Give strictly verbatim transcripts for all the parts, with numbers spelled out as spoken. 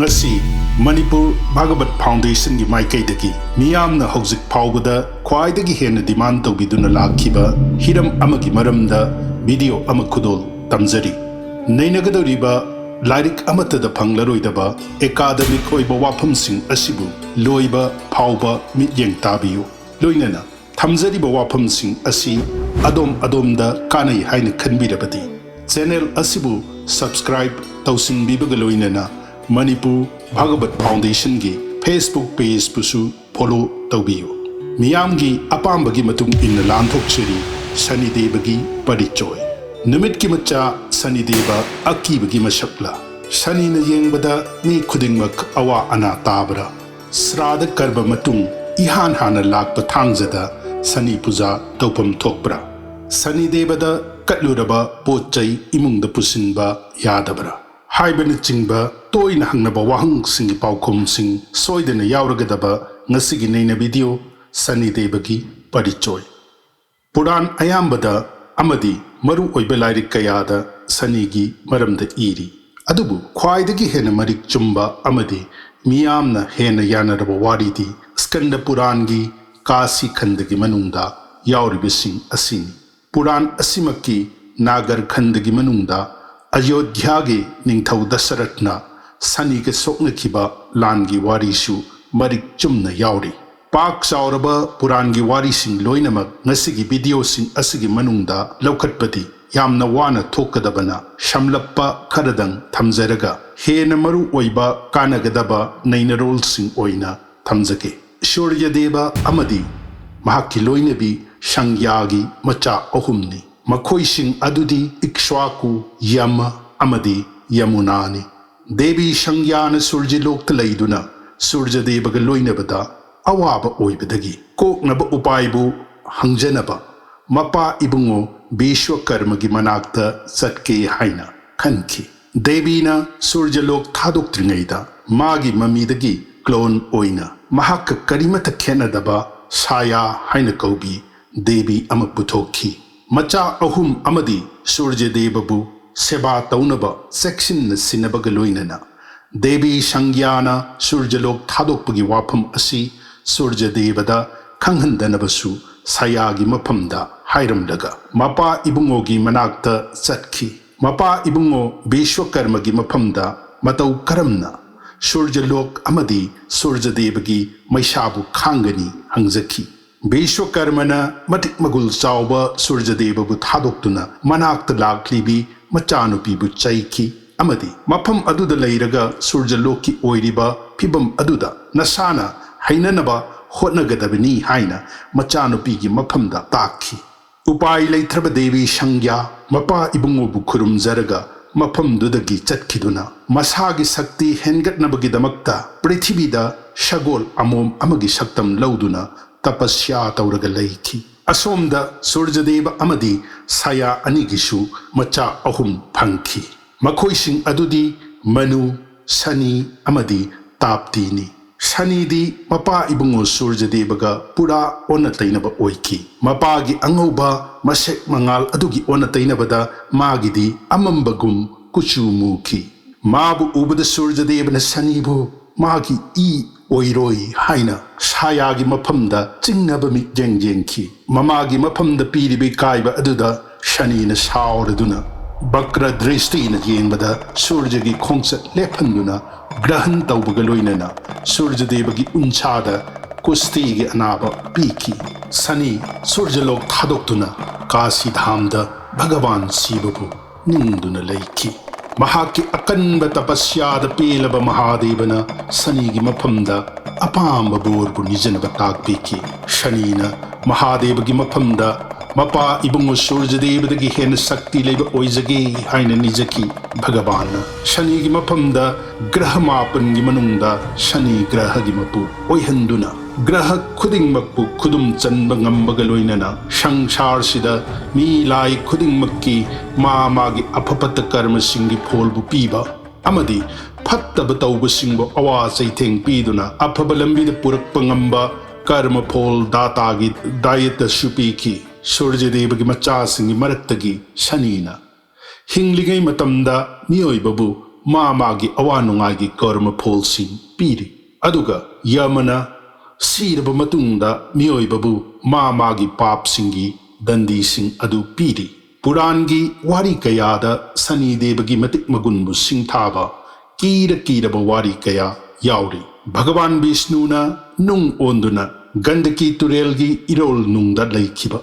ꯑꯁꯤ ꯃꯅꯤꯄꯨꯔ ꯚꯥꯒꯕꯠ ꯐꯥꯎꯟꯗꯦꯁꯟꯒꯤ ꯃꯥꯏꯀꯩꯗꯒꯤ ꯃꯤꯌꯥꯝꯅ ꯍꯧꯖꯤꯛ ꯐꯥꯎꯕꯗ ꯈ꯭ꯋꯥꯏꯗꯒꯤ ꯍꯦꯟꯅ ꯗꯤꯃꯥꯟ ꯇꯧꯕꯤꯗꯨꯅ ꯂꯥꯛꯈꯤꯕ ꯍꯤꯔꯝ ꯑꯃꯒꯤ ꯃꯔꯝꯗ ꯚꯤꯗꯤꯑꯣ ꯑꯃ ꯈꯨꯗꯣꯜ ꯇꯝꯖꯔꯤ꯫ ꯅꯩꯅꯒꯗꯧꯔꯤꯕ ꯂꯥꯏꯔꯤꯛ ꯑꯃꯠꯇꯗ ꯐꯪꯂꯔꯣꯏꯗꯕ ꯑꯦꯀꯥꯗꯃꯤꯛ ꯑꯣꯏꯕ ꯋꯥꯐꯝꯁꯤꯡ ꯑꯁꯤꯕꯨ ꯂꯣꯏꯕ ꯐꯥꯎꯕ ꯃꯤꯠꯌꯦꯡ ꯇꯥꯕꯤꯌꯨ꯫ ꯂꯣꯏꯅꯅ ꯊꯝꯖꯔꯤꯕ ꯋꯥꯐꯝꯁꯤꯡ ꯑꯁꯤ ꯑꯗꯣꯝ ꯑꯗꯣꯝꯗ ꯀꯥꯟꯅꯩ ꯍꯥꯏꯅ ꯈꯟꯕꯤꯔꯕꯗꯤ ꯆꯦꯅꯦꯜ ꯑꯁꯤꯕꯨ ꯁꯕꯁꯀ꯭ꯔꯥꯏꯕ ꯇꯧꯁꯤꯟꯕꯤꯕꯒ ꯂꯣꯏꯅꯅ ꯃꯅꯤꯄꯨꯔ ꯚꯥꯒꯕꯠ ꯐꯥꯎꯟꯗꯦꯁꯟꯒꯤ ꯐꯦꯁꯕꯨꯛ ꯄꯦꯖꯄꯨꯁꯨ ꯐꯣꯂꯣ ꯇꯧꯕꯤꯌꯨ꯫ ꯃꯤꯌꯥꯝꯒꯤ ꯑꯄꯥꯝꯕꯒꯤ ꯃꯇꯨꯡ ꯏꯟꯅ ꯂꯥꯟꯊꯣꯛꯆꯔꯤ ꯁꯅꯤꯗꯦꯕꯒꯤ ꯄꯔꯤꯆꯣꯏ꯫ ꯅꯨꯃꯤꯠꯀꯤ ꯃꯆꯥ ꯁꯅꯤꯗꯦꯕ ꯑꯀꯤꯕꯒꯤ ꯃꯁꯛꯂ? ꯁꯅꯤꯅ ꯌꯦꯡꯕꯗ ꯃꯤ ꯈꯨꯗꯤꯡꯃꯛ ꯑꯋꯥ ꯑꯅꯥ ꯇꯥꯕ꯭ꯔꯥ? ꯁ꯭ꯔꯥꯗ ꯀꯔꯕ ꯃꯇꯨꯡ ꯏꯍꯥꯟ ꯍꯥꯟꯅ ꯂꯥꯛꯄ ꯊꯥꯡꯖꯗ ꯁꯅꯤ ꯄꯨꯖꯥ ꯇꯧꯐꯝ ꯊꯣꯛꯄ꯭ꯔꯥ? ꯁꯅꯤ ꯗꯦꯕꯗ ꯀꯠꯂꯨꯔꯕ ꯄꯣꯠ ꯆꯩ ꯏꯃꯨꯡꯗ ꯄꯨꯁꯤꯟꯕ ꯌꯥꯗꯕ꯭ꯔꯥ? ꯍꯥꯏꯕꯅꯆꯤꯡꯕ ꯇꯣꯏꯅ ꯍꯪꯅꯕ ꯋꯥꯍꯪꯁꯤꯡꯒꯤ ꯄꯥꯎꯈꯨꯝꯁꯤꯡ ꯁꯣꯏꯗꯅ ꯌꯥꯎꯔꯒꯗꯕ ꯉꯁꯤꯒꯤ ꯅꯩꯅ ꯚꯤꯗꯤꯑꯣ ꯁꯅꯤ ꯗꯦꯕꯒꯤ ꯄꯔꯤꯆꯣꯏ꯫ ꯄꯨꯔꯥꯟ ꯑꯌꯥꯝꯕꯗ ꯑꯃꯗꯤ ꯃꯔꯨ ꯑꯣꯏꯕ ꯂꯥꯏꯔꯤꯛ ꯀꯌꯥꯗ ꯁꯅꯤꯒꯤ ꯃꯔꯝꯗ ꯏꯔꯤ꯫ ꯑꯗꯨꯕꯨ ꯈ꯭ꯋꯥꯏꯗꯒꯤ ꯍꯦꯟꯅ ꯃꯔꯤꯛ ꯆꯨꯝꯕ ꯑꯃꯗꯤ ꯃꯤꯌꯥꯝꯅ ꯍꯦꯟꯅ ꯌꯥꯅꯔꯕ ꯋꯥꯔꯤꯗꯤ ꯁ꯭ꯀꯟꯗ ꯄꯨꯔꯥꯟꯒꯤ ꯀꯥꯁꯤ ꯈꯟꯗꯒꯤ ꯃꯅꯨꯡꯗ ꯌꯥꯎꯔꯤꯕꯁꯤꯡ ꯑꯁꯤꯅꯤ꯫ ꯄꯨꯔꯥꯟ ꯑꯁꯤꯃꯛꯀꯤ ꯅꯥꯒꯔ ꯈꯟꯗꯒꯤ ꯃꯅꯨꯡꯗ ꯑꯌꯣꯙ꯭ꯌꯥꯒꯤ ꯅꯤꯡꯊꯧ ꯗꯁꯔꯠꯅ ꯁꯅꯤꯒ ꯁꯣꯛꯅꯈꯤꯕ ꯂꯥꯟꯒꯤ ꯋꯥꯔꯤꯁꯨ ꯃꯔꯤꯛ ꯆꯨꯝꯅ ꯌꯥꯎꯔꯤ꯫ ꯄꯥꯛ ꯆꯥꯎꯔꯕ ꯄꯨꯔꯥꯟꯒꯤ ꯋꯥꯔꯤꯁꯤꯡ ꯂꯣꯏꯅꯃꯛ ꯉꯁꯤꯒꯤ ꯚꯤꯗꯤꯑꯣꯁꯤꯡ ꯑꯁꯤꯒꯤ ꯃꯅꯨꯡꯗ ꯂꯧꯈꯠꯄꯗꯤ ꯌꯥꯝꯅ ꯋꯥꯅ ꯊꯣꯛꯀꯗꯕꯅ ꯁꯝꯂꯞꯄ ꯈꯔꯗꯪ ꯊꯝꯖꯔꯒ ꯍꯦꯟꯅ ꯃꯔꯨ ꯑꯣꯏꯕ ꯀꯥꯟꯅꯒꯗꯕ ꯅꯩꯅꯔꯣꯜꯁꯤꯡ ꯑꯣꯏꯅ ꯊꯝꯖꯒꯦ꯫ ꯁꯨꯔꯌꯗꯦꯕ ꯑꯃꯗꯤ ꯃꯍꯥꯛꯀꯤ ꯂꯣꯏꯅꯕꯤ ꯁꯪꯌꯥꯒꯤ ꯃꯆꯥ ꯑꯍꯨꯝꯅꯤ꯫ ꯃꯈꯣꯏꯁꯤꯡ ꯑꯗꯨꯗꯤ ꯏꯛꯁ꯭ꯋꯥꯀꯨ, ꯌꯃ ꯑꯃꯗꯤ ꯌꯃꯨꯅꯥꯅꯤ꯫ ꯗꯦꯕꯤ ꯁꯪꯌꯥꯅ ꯁꯨꯔꯖꯤꯂꯣꯛꯇ ꯂꯩꯗꯨꯅ ꯁꯨꯔꯖꯗꯦꯕꯒ ꯂꯣꯏꯅꯕꯗ ꯑꯋꯥꯕ ꯑꯣꯏꯕꯗꯒꯤ ꯀꯣꯛꯅꯕ ꯎꯄꯥꯏꯕꯨ ꯍꯪꯖꯅꯕ ꯃꯄꯥ ꯏꯕꯨꯡꯉꯣ ꯕꯤꯁ꯭ꯋꯀꯔꯃꯒꯤ ꯃꯅꯥꯛꯇ ꯆꯠꯀꯦ ꯍꯥꯏꯅ ꯈꯟꯈꯤ꯫ ꯗꯦꯕꯤꯅ ꯁꯨꯔꯖꯂꯣꯛ ꯊꯥꯗꯣꯛꯇ꯭ꯔꯤꯉꯩꯗ ꯃꯥꯒꯤ ꯃꯃꯤꯗꯒꯤ ꯀ꯭ꯂꯣꯟ ꯑꯣꯏꯅ ꯃꯍꯥꯛꯀ ꯀꯔꯤꯃꯠꯇ ꯈꯦꯠꯅꯗꯕ ꯁꯥꯌꯥ ꯍꯥꯏꯅ ꯀꯧꯕꯤ ꯗꯦꯕꯤ ꯑꯃ ꯄꯨꯊꯣꯛꯈꯤ꯫ ꯃꯆꯥ ꯑꯍꯨꯝ ꯑꯃꯗꯤ ꯁꯨꯔꯖꯗꯦꯕꯕꯨ ꯁꯦꯕꯥ ꯇꯧꯅꯕ ꯆꯦꯛꯁꯤꯟꯅ ꯁꯤꯟꯅꯕꯒ ꯂꯣꯏꯅꯅ ꯗꯦꯕꯤ ꯁꯪꯒ꯭ꯌꯥꯅ ꯁꯨꯔꯖꯂꯣꯛ ꯊꯥꯗꯣꯛꯄꯒꯤ ꯋꯥꯐꯝ ꯑꯁꯤ ꯁꯨꯔꯖꯗꯦꯕꯗ ꯈꯪꯍꯟꯗꯅꯕꯁꯨ ꯁꯌꯥꯒꯤ ꯃꯐꯝꯗ ꯍꯥꯏꯔꯝꯂꯒ, ꯃꯄꯥ ꯏꯕꯨꯡꯉꯣꯒꯤ ꯃꯅꯥꯛꯇ ꯆꯠꯈꯤ꯫ ꯃꯄꯥ ꯏꯕꯨꯡꯉꯣ ꯕꯤꯁ꯭ꯋꯀꯔꯃꯒꯤ ꯃꯐꯝꯗ ꯃꯇꯧ ꯀꯔꯝꯅ ꯁꯨꯔꯖꯂꯣꯛ ꯑꯃꯗꯤ ꯁꯨꯔꯖꯗꯦꯕꯒꯤ ꯃꯩꯁꯥꯕꯨ ꯈꯥꯡꯒꯅꯤ ꯍꯪꯖꯈꯤ꯫ ꯕꯤꯁ꯭ꯋꯀꯔꯃꯅ ꯃꯇꯤꯛ ꯃꯒꯨꯜ ꯆꯥꯎꯕ ꯁꯨꯔꯖꯗꯦꯕꯕꯨ ꯊꯥꯗꯣꯛꯇꯨꯅ ꯃꯅꯥꯛꯇ ꯂꯥꯛꯂꯤꯕꯤ ꯃꯆꯥꯅꯨꯄꯤꯕꯨ ꯆꯩꯈꯤ ꯑꯃꯗꯤ ꯃꯐꯝ ꯑꯗꯨꯗ ꯂꯩꯔꯒ ꯁꯨꯔꯖꯂꯣꯛꯀꯤ ꯑꯣꯏꯔꯤꯕ ꯐꯤꯚꯝ ꯑꯗꯨꯗ ꯅꯁꯥꯅ ꯍꯩꯅꯅꯕ ꯍꯣꯠꯅꯒꯗꯕꯅꯤ ꯍꯥꯏꯅ ꯃꯆꯥꯅꯨꯄꯤꯒꯤ ꯃꯐꯝꯗ ꯇꯥꯛꯈꯤ꯫ ꯎꯄꯥꯏ ꯂꯩꯇ꯭ꯔꯕ ꯗꯦꯕꯤ ꯁꯪꯒ꯭ꯌꯥ ꯃꯄꯥ ꯏꯕꯨꯡꯉꯣꯕꯨ ꯈꯨꯔꯨꯝꯖꯔꯒ ꯃꯐꯝꯗꯨꯗꯒꯤ ꯆꯠꯈꯤꯗꯨꯅ ꯃꯁꯥꯒꯤ ꯁꯛꯇꯤ ꯍꯦꯟꯒꯠꯅꯕꯒꯤꯗꯃꯛꯇ ꯄ꯭ꯔꯤꯊꯤꯕꯤꯗ ꯁꯒꯣꯜ ꯑꯃꯣꯝ ꯑꯃꯒꯤ ꯁꯛꯇꯝ ꯂꯧꯗꯨꯅ ꯇꯄꯁ꯭ꯌꯥ ꯇꯧꯔꯒ ꯂꯩꯈꯤ꯫ ꯑꯁꯣꯝꯗ ꯁꯨꯔꯖꯗꯦꯕ ꯑꯃꯗꯤ ꯁꯌꯥ ꯑꯅꯤꯒꯤꯁꯨ ꯃꯆꯥ ꯑꯍꯨꯝ ꯐꯪꯈꯤ꯫ ꯃꯈꯣꯏꯁꯤꯡ ꯑꯗꯨꯗꯤ ꯃꯅꯨ, ꯁꯅꯤ ꯑꯃꯗꯤ ꯇꯥꯞꯇꯤꯅꯤ꯫ ꯁꯅꯤꯗꯤ ꯃꯄꯥ ꯏꯕꯨꯡꯉꯣ ꯁꯨꯔꯖꯗꯦꯕꯒ ꯄꯨꯔꯥ ꯑꯣꯟꯅ ꯇꯩꯅꯕ ꯑꯣꯏꯈꯤ꯫ ꯃꯄꯥꯒꯤ ꯑꯉꯧꯕ ꯃꯁꯦꯛ ꯃꯉꯥꯜ ꯑꯗꯨꯒꯤ ꯑꯣꯟꯅ ꯇꯩꯅꯕꯗ ꯃꯥꯒꯤꯗꯤ ꯑꯃꯝꯕꯒꯨꯝ ꯀꯨꯆꯨ ꯃꯨꯈꯤ꯫ ꯃꯥꯕꯨ ꯎꯕꯗ ꯁꯨꯔꯖꯗꯦꯕꯅ ꯁꯅꯤꯕꯨ ꯃꯥꯒꯤ ꯏ ꯑꯣꯏꯔꯣꯏ ꯍꯥꯏꯅ ꯁꯥꯌꯥꯒꯤ ꯃꯐꯝꯗ ꯆꯤꯡꯅꯕ ꯃꯤꯠꯌꯦꯡ ꯌꯦꯡꯈꯤ꯫ ꯃꯃꯥꯒꯤ ꯃꯐꯝꯗ ꯄꯤꯔꯤꯕ ꯏꯀꯥꯏꯕ ꯑꯗꯨꯗ ꯁꯅꯤꯅ ꯁꯥꯎꯔꯗꯨꯅ ꯕꯀ꯭ꯔ ꯗ꯭ꯔꯤꯁꯇꯤꯅ ꯌꯦꯡꯕꯗ ꯁꯨꯔꯖꯒꯤ ꯈꯣꯡꯆꯠ ꯂꯦꯞꯍꯟꯗꯨꯅ ꯒ꯭ꯔꯍꯟ ꯇꯧꯕꯒ ꯂꯣꯏꯅꯅ ꯁꯨꯔꯖꯗꯦꯕꯒꯤ ꯎꯟꯁꯥꯗ ꯀꯨꯁꯇꯤꯒꯤ ꯑꯅꯥꯕ ꯄꯤꯈꯤ꯫ ꯁꯅꯤ ꯁꯨꯔꯖꯂꯣꯛ ꯊꯥꯗꯣꯛꯇꯨꯅ ꯀꯥꯁꯤꯙꯥꯝꯗ ꯚꯒꯋꯥꯟ ꯁꯤꯕꯕꯨ ꯅꯤꯡꯗꯨꯅ ꯂꯩꯈꯤ꯫ ꯃꯍꯥꯛꯀꯤ ꯑꯀꯟꯕ ꯇꯄꯁ꯭ꯌꯥꯗ ꯄꯦꯜꯂꯕ ꯃꯍꯥꯗꯦꯕꯅ ꯁꯅꯤꯒꯤ ꯃꯐꯝꯗ ꯑꯄꯥꯝꯕ ꯕꯣꯔꯕꯨ ꯅꯤꯖꯅꯕ ꯇꯥꯛꯄꯤꯈꯤ꯫ ꯁꯅꯤꯅ ꯃꯍꯥꯗꯦꯕꯒꯤ ꯃꯐꯝꯗ ꯃꯄꯥ ꯏꯕꯨꯡꯉꯣ ꯁꯨꯔꯖꯗꯦꯕꯗꯒꯤ ꯍꯦꯟꯅ ꯁꯛꯇꯤ ꯂꯩꯕ ꯑꯣꯏꯖꯒꯦ ꯍꯥꯏꯅ ꯅꯤꯖꯈꯤ꯫ ꯚꯒꯋꯥꯟꯅ ꯁꯅꯤꯒꯤ ꯃꯐꯝꯗ ꯒ꯭ꯔꯍ ꯃꯥꯄꯟꯒꯤ ꯃꯅꯨꯡꯗ ꯁꯅꯤ ꯒ꯭ꯔꯍꯒꯤ ꯃꯄꯨ ꯑꯣꯏꯍꯟꯗꯨꯅ ꯒ꯭ꯔꯍ ꯈꯨꯗꯤꯡꯃꯛꯄꯨ ꯈꯨꯗꯨꯝ ꯆꯟꯕ ꯉꯝꯕꯒ ꯂꯣꯏꯅꯅ ꯁꯪꯁꯥꯔꯁꯤꯗ ꯃꯤ ꯂꯥꯏ ꯈꯨꯗꯤꯡꯃꯛꯀꯤ ꯃꯥ ꯃꯥꯒꯤ ꯑꯐ ꯐꯠꯇ ꯀꯔꯃꯁꯤꯡꯒꯤ ꯐꯣꯜꯕꯨ ꯄꯤꯕ ꯑꯃꯗꯤ ꯐꯠꯇꯕ ꯇꯧꯕꯁꯤꯡꯕꯨ ꯑꯋꯥ ꯆꯩꯊꯦꯡ ꯄꯤꯗꯨꯅ ꯑꯐꯕ ꯂꯝꯕꯤꯗ ꯄꯨꯔꯛꯄ ꯉꯝꯕ ꯀꯔꯃ ꯐꯣꯜ ꯗꯥꯇꯥꯒꯤ ꯗꯥꯌꯤꯇ꯭ꯋꯁꯨ ꯄꯤꯈꯤ꯫ ꯁꯨꯔꯖꯗꯦꯕꯒꯤ ꯃꯆꯥꯁꯤꯡꯒꯤ ꯃꯔꯛꯇꯒꯤ ꯁꯅꯤꯅ ꯍꯤꯡꯂꯤꯉꯩ ꯃꯇꯝꯗ ꯃꯤꯑꯣꯏꯕꯕꯨ ꯃꯥ ꯃꯥꯒꯤ ꯑꯋꯥ ꯅꯨꯡꯉꯥꯏꯒꯤ ꯀꯔꯃ ꯐꯣꯜꯁꯤꯡ ꯄꯤꯔꯤ꯫ ꯑꯗꯨꯒ ꯌꯃꯅ ꯁꯤꯔꯕ ꯃꯇꯨꯡꯗ ꯃꯤꯑꯣꯏꯕꯕꯨ ꯃꯥ ꯃꯥꯒꯤ ꯄꯥꯞꯁꯤꯡꯒꯤ ꯗꯟꯗꯤꯁꯤꯡ ꯑꯗꯨ ꯄꯤꯔꯤ꯫ ꯄꯨꯔꯥꯟꯒꯤ ꯋꯥꯔꯤ ꯀꯌꯥꯗ ꯁꯅꯤ ꯗꯦꯕꯒꯤ ꯃꯇꯤꯛ ꯃꯒꯨꯟꯕꯨ ꯁꯤꯡꯊꯥꯕ ꯀꯤꯔ ꯀꯤꯔꯕ ꯋꯥꯔꯤ ꯀꯌꯥ ꯌꯥꯎꯔꯤ꯫ ꯚꯒꯋꯥꯟ ꯕꯤꯁꯅꯨꯅ ꯅꯨꯡ ꯑꯣꯟꯗꯨꯅ ꯒꯟꯗꯀꯤ ꯇꯨꯔꯦꯜꯒꯤ ꯏꯔꯣꯜ ꯅꯨꯡꯗ ꯂꯩꯈꯤꯕ,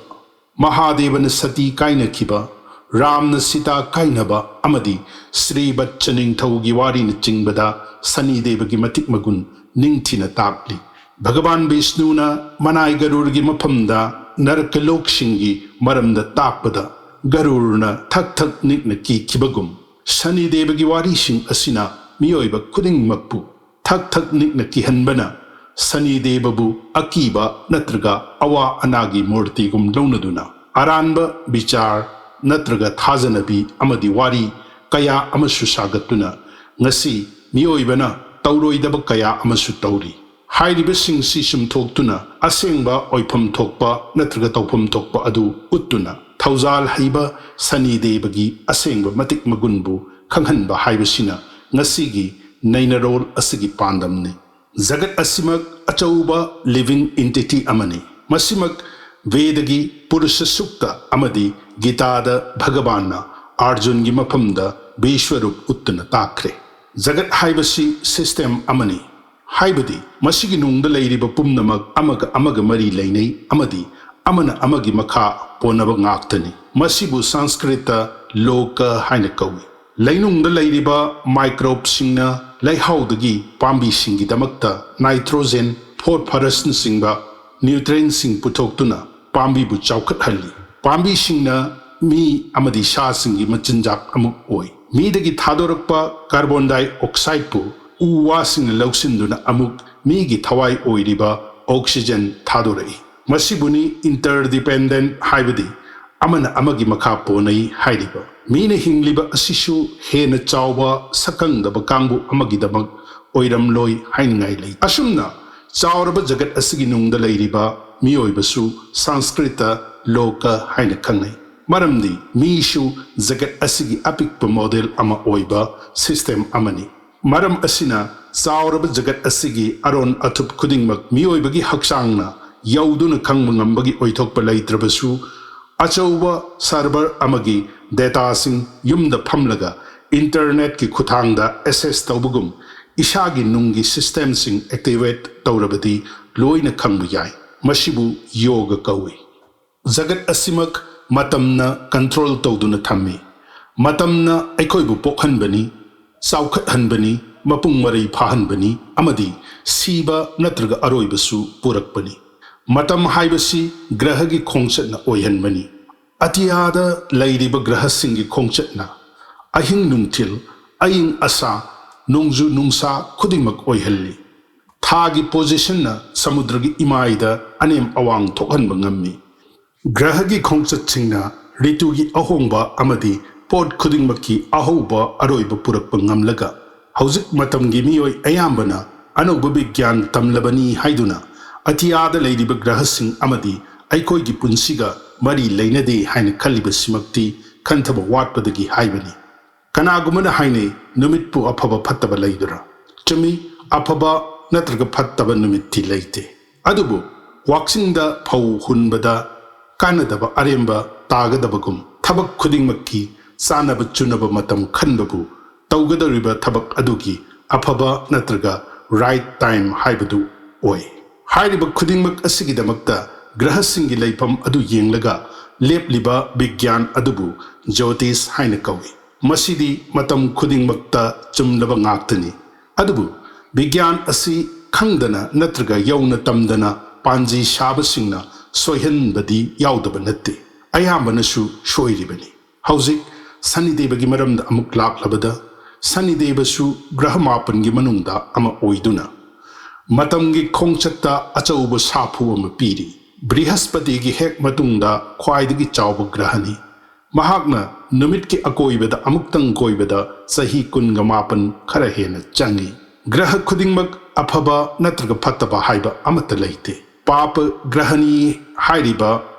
ꯃꯍꯥꯗꯦꯕꯅ ꯁꯇꯤ ꯀꯥꯏꯅꯈꯤꯕ, ꯔꯥꯝꯅ ꯁꯤꯇꯥ ꯀꯥꯏꯅꯕ ꯑꯃꯗꯤ ꯁ꯭ꯔꯤꯕꯠꯆ ꯅꯤꯡꯊꯧꯒꯤ ꯋꯥꯔꯤꯅꯆꯤꯡꯕꯗ ꯁꯅꯤ ꯗꯦꯕꯒꯤ ꯃꯇꯤꯛ ꯃꯒꯨꯟ ꯅꯤꯡꯊꯤꯅ ꯇꯥꯛꯂꯤ꯫ ꯚꯒꯋꯥꯟ ꯕꯤꯁꯅꯨꯅ ꯃꯅꯥꯏ ꯒꯔꯨꯔꯒꯤ ꯃꯐꯝꯗ ꯅꯔꯀꯂꯣꯛꯁꯤꯡꯒꯤ ꯃꯔꯝꯗ ꯇꯥꯛꯄꯗ ꯒꯔꯨꯔꯅ ꯊꯛ ꯊꯛ ꯅꯤꯛꯅ ꯀꯤꯈꯤꯕꯒꯨꯝ, ꯁꯅꯤ ꯗꯦꯕꯒꯤ ꯋꯥꯔꯤꯁꯤꯡ ꯑꯁꯤꯅ ꯃꯤꯑꯣꯏꯕ ꯈꯨꯗꯤꯡꯃꯛꯄꯨ ꯊꯛ ꯊꯛ ꯅꯤꯛꯅ ꯀꯤꯍꯟꯕꯅ ꯁꯅꯤ ꯗꯦꯕꯕꯨ ꯑꯀꯤꯕ ꯅꯠꯇ꯭ꯔꯒ ꯑꯋꯥ ꯑꯅꯥꯒꯤ ꯃꯨꯔꯇꯤꯒꯨꯝ ꯂꯧꯅꯗꯨꯅ ꯑꯔꯥꯟꯕ ꯕꯤꯆꯥꯔ ꯅꯠꯇ꯭ꯔꯒ ꯊꯥꯖꯅꯕꯤ ꯑꯃꯗꯤ ꯋꯥꯔꯤ ꯀꯌꯥ ꯑꯃꯁꯨ ꯁꯥꯒꯠꯇꯨꯅ ꯉꯁꯤ ꯃꯤꯑꯣꯏꯕꯅ ꯇꯧꯔꯣꯏꯗꯕ ꯀꯌꯥ ꯑꯃꯁꯨ ꯇꯧꯔꯤ꯫ ꯍꯥꯏꯔꯤꯕꯁꯤꯡꯁꯤ ꯆꯨꯝꯊꯣꯛꯇꯨꯅ ꯑꯁꯦꯡꯕ ꯑꯣꯏꯐꯝ ꯊꯣꯛꯄ ꯅꯠꯇ꯭ꯔꯒ ꯇꯧꯐꯝ ꯊꯣꯛꯄ ꯑꯗꯨ ꯎꯠꯇꯨꯅ ꯊꯧꯖꯥꯜ ꯍꯩꯕ ꯁꯅꯤ ꯗꯦꯕꯒꯤ ꯑꯁꯦꯡꯕ ꯃꯇꯤꯛ ꯃꯒꯨꯟꯕꯨ ꯈꯪꯍꯟꯕ ꯍꯥꯏꯕꯁꯤꯅ ꯉꯁꯤꯒꯤ ꯅꯩꯅꯔꯣꯜ ꯑꯁꯤꯒꯤ ꯄꯥꯟꯗꯝꯅꯤ꯫ ꯖꯒꯠ ꯑꯁꯤꯃꯛ ꯑꯆꯧꯕ living entity ꯑꯃꯅꯤ꯫ ꯃꯁꯤꯃꯛ ꯚꯦꯗꯒꯤ ꯄꯨꯔꯨꯁ ꯁꯨꯛꯇ ꯑꯃꯗꯤ ꯒꯤꯇꯥꯗ ꯚꯒꯕꯥꯟꯅ ꯑꯥꯔꯖꯨꯟꯒꯤ ꯃꯐꯝꯗ ꯕꯤꯁ꯭ꯋꯔꯨꯞ ꯎꯠꯇꯨꯅ ꯇꯥꯛꯈ꯭ꯔꯦ꯫ ꯖꯒꯠ ꯍꯥꯏꯕꯁꯤ system ꯑꯃꯅꯤ, ꯍꯥꯏꯕꯗꯤ ꯃꯁꯤꯒꯤ ꯅꯨꯡꯗ ꯂꯩꯔꯤꯕ ꯄꯨꯝꯅꯃꯛ ꯑꯃꯒ ꯑꯃꯒ ꯃꯔꯤ ꯂꯩꯅꯩ ꯑꯃꯗꯤ ꯑꯃꯅ ꯑꯃꯒꯤ ꯃꯈꯥ ꯄꯣꯟꯅꯕ ꯉꯥꯛꯇꯅꯤ꯫ ꯃꯁꯤꯕꯨ ꯁꯪꯁꯀ꯭ꯔꯤꯠꯇ ꯂꯣꯀ ꯍꯥꯏꯅ ꯀꯧꯏ꯫ ꯂꯩꯅꯨꯡꯗ ꯂꯩꯔꯤꯕ ꯃꯥꯏꯀ꯭ꯔꯣꯕꯁꯤꯡꯅ ꯂꯩꯍꯥꯎꯗꯒꯤ ꯄꯥꯝꯕꯤꯁꯤꯡꯒꯤꯗꯃꯛꯇ ꯅꯥꯏꯇ꯭ꯔꯣꯖꯦꯟ, ꯐꯣꯁꯐꯔꯁꯅꯆꯤꯡꯕ ꯅ꯭ꯌꯨꯇ꯭ꯔꯦꯟꯁꯤꯡ ꯄꯨꯊꯣꯛꯇꯨꯅ ꯄꯥꯝꯕꯤꯕꯨ ꯆꯥꯎꯈꯠꯍꯜꯂꯤ꯫ ꯄꯥꯝꯕꯤꯁꯤꯡꯅ ꯃꯤ ꯑꯃꯗꯤ ꯁꯥꯁꯤꯡꯒꯤ ꯃꯆꯤꯟꯖꯥꯛ ꯑꯃꯨꯛ ꯑꯣꯏ꯫ ꯃꯤꯗꯒꯤ ꯊꯥꯗꯣꯔꯛꯄ ꯀꯥꯔꯕꯣꯟ ꯗꯥꯏꯑꯣꯛꯁꯥꯏꯗꯄꯨ ꯎ ꯋꯥꯁꯤꯡꯅ ꯂꯧꯁꯤꯟꯗꯨꯅ ꯑꯃꯨꯛ ꯃꯤꯒꯤ ꯊꯋꯥꯏ ꯑꯣꯏꯔꯤꯕ ꯑꯣꯛꯁꯤꯖꯦꯟ ꯊꯥꯗꯣꯔꯛꯏ꯫ ꯃꯁꯤꯕꯨꯅꯤ interdependent ꯍꯥꯏꯕꯗꯤ ꯑꯃꯅ ꯑꯃꯒꯤ ꯃꯈꯥ ꯄꯣꯟꯅꯩ ꯍꯥꯏꯔꯤꯕ꯫ ꯃꯤꯅ ꯍꯤꯡꯂꯤꯕ ꯑꯁꯤꯁꯨ ꯍꯦꯟꯅ ꯆꯥꯎꯕ ꯁꯛꯈꯪꯗꯕ ꯀꯥꯡꯕꯨ ꯑꯃꯒꯤꯗꯃꯛ ꯑꯣꯏꯔꯝꯂꯣꯏ ꯍꯥꯏꯅꯤꯡꯉꯥꯏ ꯂꯩ꯫ ꯑꯁꯨꯝꯅ ꯆꯥꯎꯔꯕ ꯖꯒꯠ ꯑꯁꯤꯒꯤ ꯅꯨꯡꯗ ꯂꯩꯔꯤꯕ ꯃꯤꯑꯣꯏꯕꯁꯨ ꯁꯪꯁꯀ꯭ꯔꯤꯠꯇ ꯂꯣꯀ ꯍꯥꯏꯅ ꯈꯪꯅꯩ꯫ ꯃꯔꯝꯗꯤ ꯃꯤꯁꯨ ꯖꯒꯠ ꯑꯁꯤꯒꯤ ꯑꯄꯤꯛꯄ ꯃꯣꯗꯦꯜ ꯑꯃ ꯑꯣꯏꯕ ꯁꯤꯁꯇꯦꯝ ꯑꯃꯅꯤ꯫ ꯃꯔꯝ ꯑꯁꯤꯅ ꯆꯥꯎꯔꯕ ꯖꯒꯠ ꯑꯁꯤꯒꯤ ꯑꯔꯣꯟ ꯑꯊꯨꯞ ꯈꯨꯗꯤꯡꯃꯛ ꯃꯤꯑꯣꯏꯕꯒꯤ ꯍꯛꯆꯥꯡꯅ ꯌꯧꯗꯨꯅ ꯈꯪꯕ ꯉꯝꯕꯒꯤ ꯑꯣꯏꯊꯣꯛꯄ ꯂꯩꯇ꯭ꯔꯕꯁꯨ, ꯑꯆꯧꯕ ꯁꯔꯚꯔ ꯑꯃꯒꯤ ꯗꯦꯇꯥꯁꯤꯡ ꯌꯨꯝꯗ ꯐꯝꯂꯒ ꯏꯟꯇꯔꯅꯦꯠꯀꯤ ꯈꯨꯠꯊꯥꯡꯗ ꯑꯦꯛꯁꯦꯁ ꯇꯧꯕꯒꯨꯝ, ꯏꯁꯥꯒꯤ ꯅꯨꯡꯒꯤ ꯁꯤꯁꯇꯦꯝꯁꯤꯡ ꯑꯦꯛꯇꯤꯚꯦꯠ ꯇꯧꯔꯕꯗꯤ ꯂꯣꯏꯅ ꯈꯪꯕ ꯌꯥꯏ꯫ ꯃꯁꯤꯕꯨ ꯌꯣꯒ ꯀꯧꯏ꯫ ꯖꯒꯠ ꯑꯁꯤꯃꯛ ꯃꯇꯝꯅ ꯀꯟꯇ꯭ꯔꯣꯜ ꯇꯧꯗꯨꯅ ꯊꯝꯃꯤ꯫ ꯃꯇꯝꯅ ꯑꯩꯈꯣꯏꯕꯨ ꯄꯣꯛꯍꯟꯕꯅꯤ, ꯆꯥꯎꯈꯠꯍꯟꯕꯅꯤ, ꯃꯄꯨꯡ ꯃꯔꯩ ꯐꯥꯍꯟꯕꯅꯤ ꯑꯃꯗꯤ ꯁꯤꯕ ꯅꯠꯇ꯭ꯔꯒ ꯑꯔꯣꯏꯕꯁꯨ ꯄꯨꯔꯛꯄꯅꯤ꯫ ꯃꯇꯝ ꯍꯥꯏꯕꯁꯤ ꯒ꯭ꯔꯍꯒꯤ ꯈꯣꯡꯆꯠꯅ ꯑꯣꯏꯍꯟꯕꯅꯤ꯫ ꯑꯇꯤꯌꯥꯗ ꯂꯩꯔꯤꯕ ꯒ꯭ꯔꯍꯁꯤꯡꯒꯤ ꯈꯣꯡꯆꯠꯅ ꯑꯍꯤꯡ ꯅꯨꯡꯊꯤꯜ, ꯑꯏꯪ ꯑꯁꯥ, ꯅꯣꯡꯖꯨ ꯅꯨꯡꯁꯥ ꯈꯨꯗꯤꯡꯃꯛ ꯑꯣꯏꯍꯜꯂꯤ꯫ ꯊꯥꯒꯤ ꯄꯣꯖꯤꯁꯟꯅ ꯁꯃꯨꯗ꯭ꯔꯒꯤ ꯏꯃꯥꯏꯗ ꯑꯅꯦꯝ ꯑꯋꯥꯡ ꯊꯣꯛꯍꯟꯕ ꯉꯝꯃꯤ꯫ ꯒ꯭ꯔꯍꯒꯤ ꯈꯣꯡꯆꯠꯁꯤꯡꯅ ꯔꯤꯇꯨꯒꯤ ꯑꯍꯣꯡꯕ ꯑꯃꯗꯤ ꯄꯣꯠ ꯈꯨꯗꯤꯡꯃꯛꯀꯤ ꯑꯍꯧꯕ ꯑꯔꯣꯏꯕ ꯄꯨꯔꯛꯄ ꯉꯝꯂꯒ, ꯍꯧꯖꯤꯛ ꯃꯇꯝꯒꯤ ꯃꯤꯑꯣꯏ ꯑꯌꯥꯝꯕꯅ ꯑꯅꯧꯕ ꯕꯤꯒ꯭ꯌꯥꯟ ꯇꯝꯂꯕꯅꯤ ꯍꯥꯏꯗꯨꯅ ꯑꯇꯤꯌꯥꯗ ꯂꯩꯔꯤꯕ ꯒ꯭ꯔꯍꯁꯤꯡ ꯑꯃꯗꯤ ꯑꯩꯈꯣꯏꯒꯤ ꯄꯨꯟꯁꯤꯒ ꯃꯔꯤ ꯂꯩꯅꯗꯦ ꯍꯥꯏꯅ ꯈꯜꯂꯤꯕꯁꯤꯃꯛꯇꯤ ꯈꯟꯊꯕ ꯋꯥꯠꯄꯗꯒꯤ ꯍꯥꯏꯕꯅꯤ꯫ ꯀꯅꯥꯒꯨꯝꯕꯅ ꯍꯥꯏꯅꯩ, ꯅꯨꯃꯤꯠꯄꯨ ꯑꯐꯕ ꯐꯠꯇꯕ ꯂꯩꯗꯨꯔꯥ? ꯆꯨꯝꯃꯤ, ꯑꯐꯕ ꯅꯠꯇ꯭ꯔꯒ ꯐꯠꯇꯕ ꯅꯨꯃꯤꯠꯇꯤ ꯂꯩꯇꯦ꯫ ꯑꯗꯨꯕꯨ ꯋꯥꯛꯆꯤꯡꯗ ꯐꯧ ꯍꯨꯟꯕꯗ ꯀꯥꯟꯅꯗꯕ ꯑꯔꯦꯝꯕ ꯇꯥꯒꯗꯕꯒꯨꯝ, ꯊꯕꯛ ꯈꯨꯗꯤꯡꯃꯛꯀꯤ ꯆꯥꯅꯕ ꯆꯨꯅꯕ ꯃꯇꯝ ꯈꯟꯕꯕꯨ ꯇꯧꯒꯗꯧꯔꯤꯕ ꯊꯕꯛ ꯑꯗꯨꯒꯤ ꯑꯐꯕ ꯅꯠꯇ꯭ꯔꯒ ꯔꯥꯏꯠ ꯇꯥꯏꯝ ꯍꯥꯏꯕꯗꯨ ꯑꯣꯏ꯫ ꯍꯥꯏꯔꯤꯕ ꯈꯨꯗꯤꯡꯃꯛ ꯑꯁꯤꯒꯤꯗꯃꯛꯇ ꯒ꯭ꯔꯍꯁꯤꯡꯒꯤ ꯂꯩꯐꯝ ꯑꯗꯨ ꯌꯦꯡꯂꯒ ꯂꯦꯞꯂꯤꯕ ꯕꯤꯒ꯭ꯌꯥꯟ ꯑꯗꯨꯕꯨ ꯖ꯭ꯌꯣꯇꯤꯁ ꯍꯥꯏꯅ ꯀꯧꯏ꯫ ꯃꯁꯤꯗꯤ ꯃꯇꯝ ꯈꯨꯗꯤꯡꯃꯛꯇ ꯆꯨꯝꯂꯕ ꯉꯥꯛꯇꯅꯤ꯫ ꯑꯗꯨꯕꯨ ꯕꯤꯒ꯭ꯌꯥꯟ ꯑꯁꯤ ꯈꯪꯗꯅ ꯅꯠꯇ꯭ꯔꯒ ꯌꯧꯅ ꯇꯝꯗꯅ ꯄꯥꯟꯖꯤ ꯁꯥꯕꯁꯤꯡꯅ ꯁꯣꯏꯍꯟꯕꯗꯤ ꯌꯥꯎꯗꯕ ꯅꯠꯇꯦ, ꯑꯌꯥꯝꯕꯅꯁꯨ ꯁꯣꯏꯔꯤꯕꯅꯤ꯫ ꯍꯧꯖꯤꯛ ꯁꯅꯤꯗꯦꯕꯒꯤ ꯃꯔꯝꯗ ꯑꯃꯨꯛ ꯂꯥꯛꯂꯕꯗ, ꯁꯅꯤꯗꯦꯕꯁꯨ ꯒ꯭ꯔꯍ ꯃꯥꯄꯟꯒꯤ ꯃꯅꯨꯡꯗ ꯑꯃ ꯑꯣꯏꯗꯨꯅ ꯃꯇꯝꯒꯤ ꯈꯣꯡꯆꯠꯇ ꯑꯆꯧꯕ ꯁꯥꯐꯨ ꯑꯃ ꯄꯤꯔꯤ꯫ ꯕ꯭ꯔꯤꯍꯁꯄꯇꯤꯒꯤ ꯍꯦꯛ ꯃꯇꯨꯡꯗ ꯈ꯭ꯋꯥꯏꯗꯒꯤ ꯆꯥꯎꯕ ꯒ꯭ꯔꯍꯅꯤ꯫ ꯃꯍꯥꯛꯅ ꯅꯨꯃꯤꯠꯀꯤ ꯑꯀꯣꯏꯕꯗ ꯑꯃꯨꯛꯇꯪ ꯀꯣꯏꯕꯗ ꯆꯍꯤ ꯀꯨꯟꯒ ꯃꯥꯄꯟ ꯈꯔ ꯍꯦꯟꯅ ꯆꯪꯏ꯫ ꯒ꯭ꯔꯍ ꯈꯨꯗꯤꯡꯃꯛ ꯑꯐꯕ ꯅꯠꯇ꯭ꯔꯒ ꯐꯠꯇꯕ ꯍꯥꯏꯕ ꯑꯃꯠꯇ ꯂꯩꯇꯦ꯫ ꯄꯥꯄ ꯒ꯭ꯔꯍꯅꯤ ꯍꯥꯏꯔꯤꯕ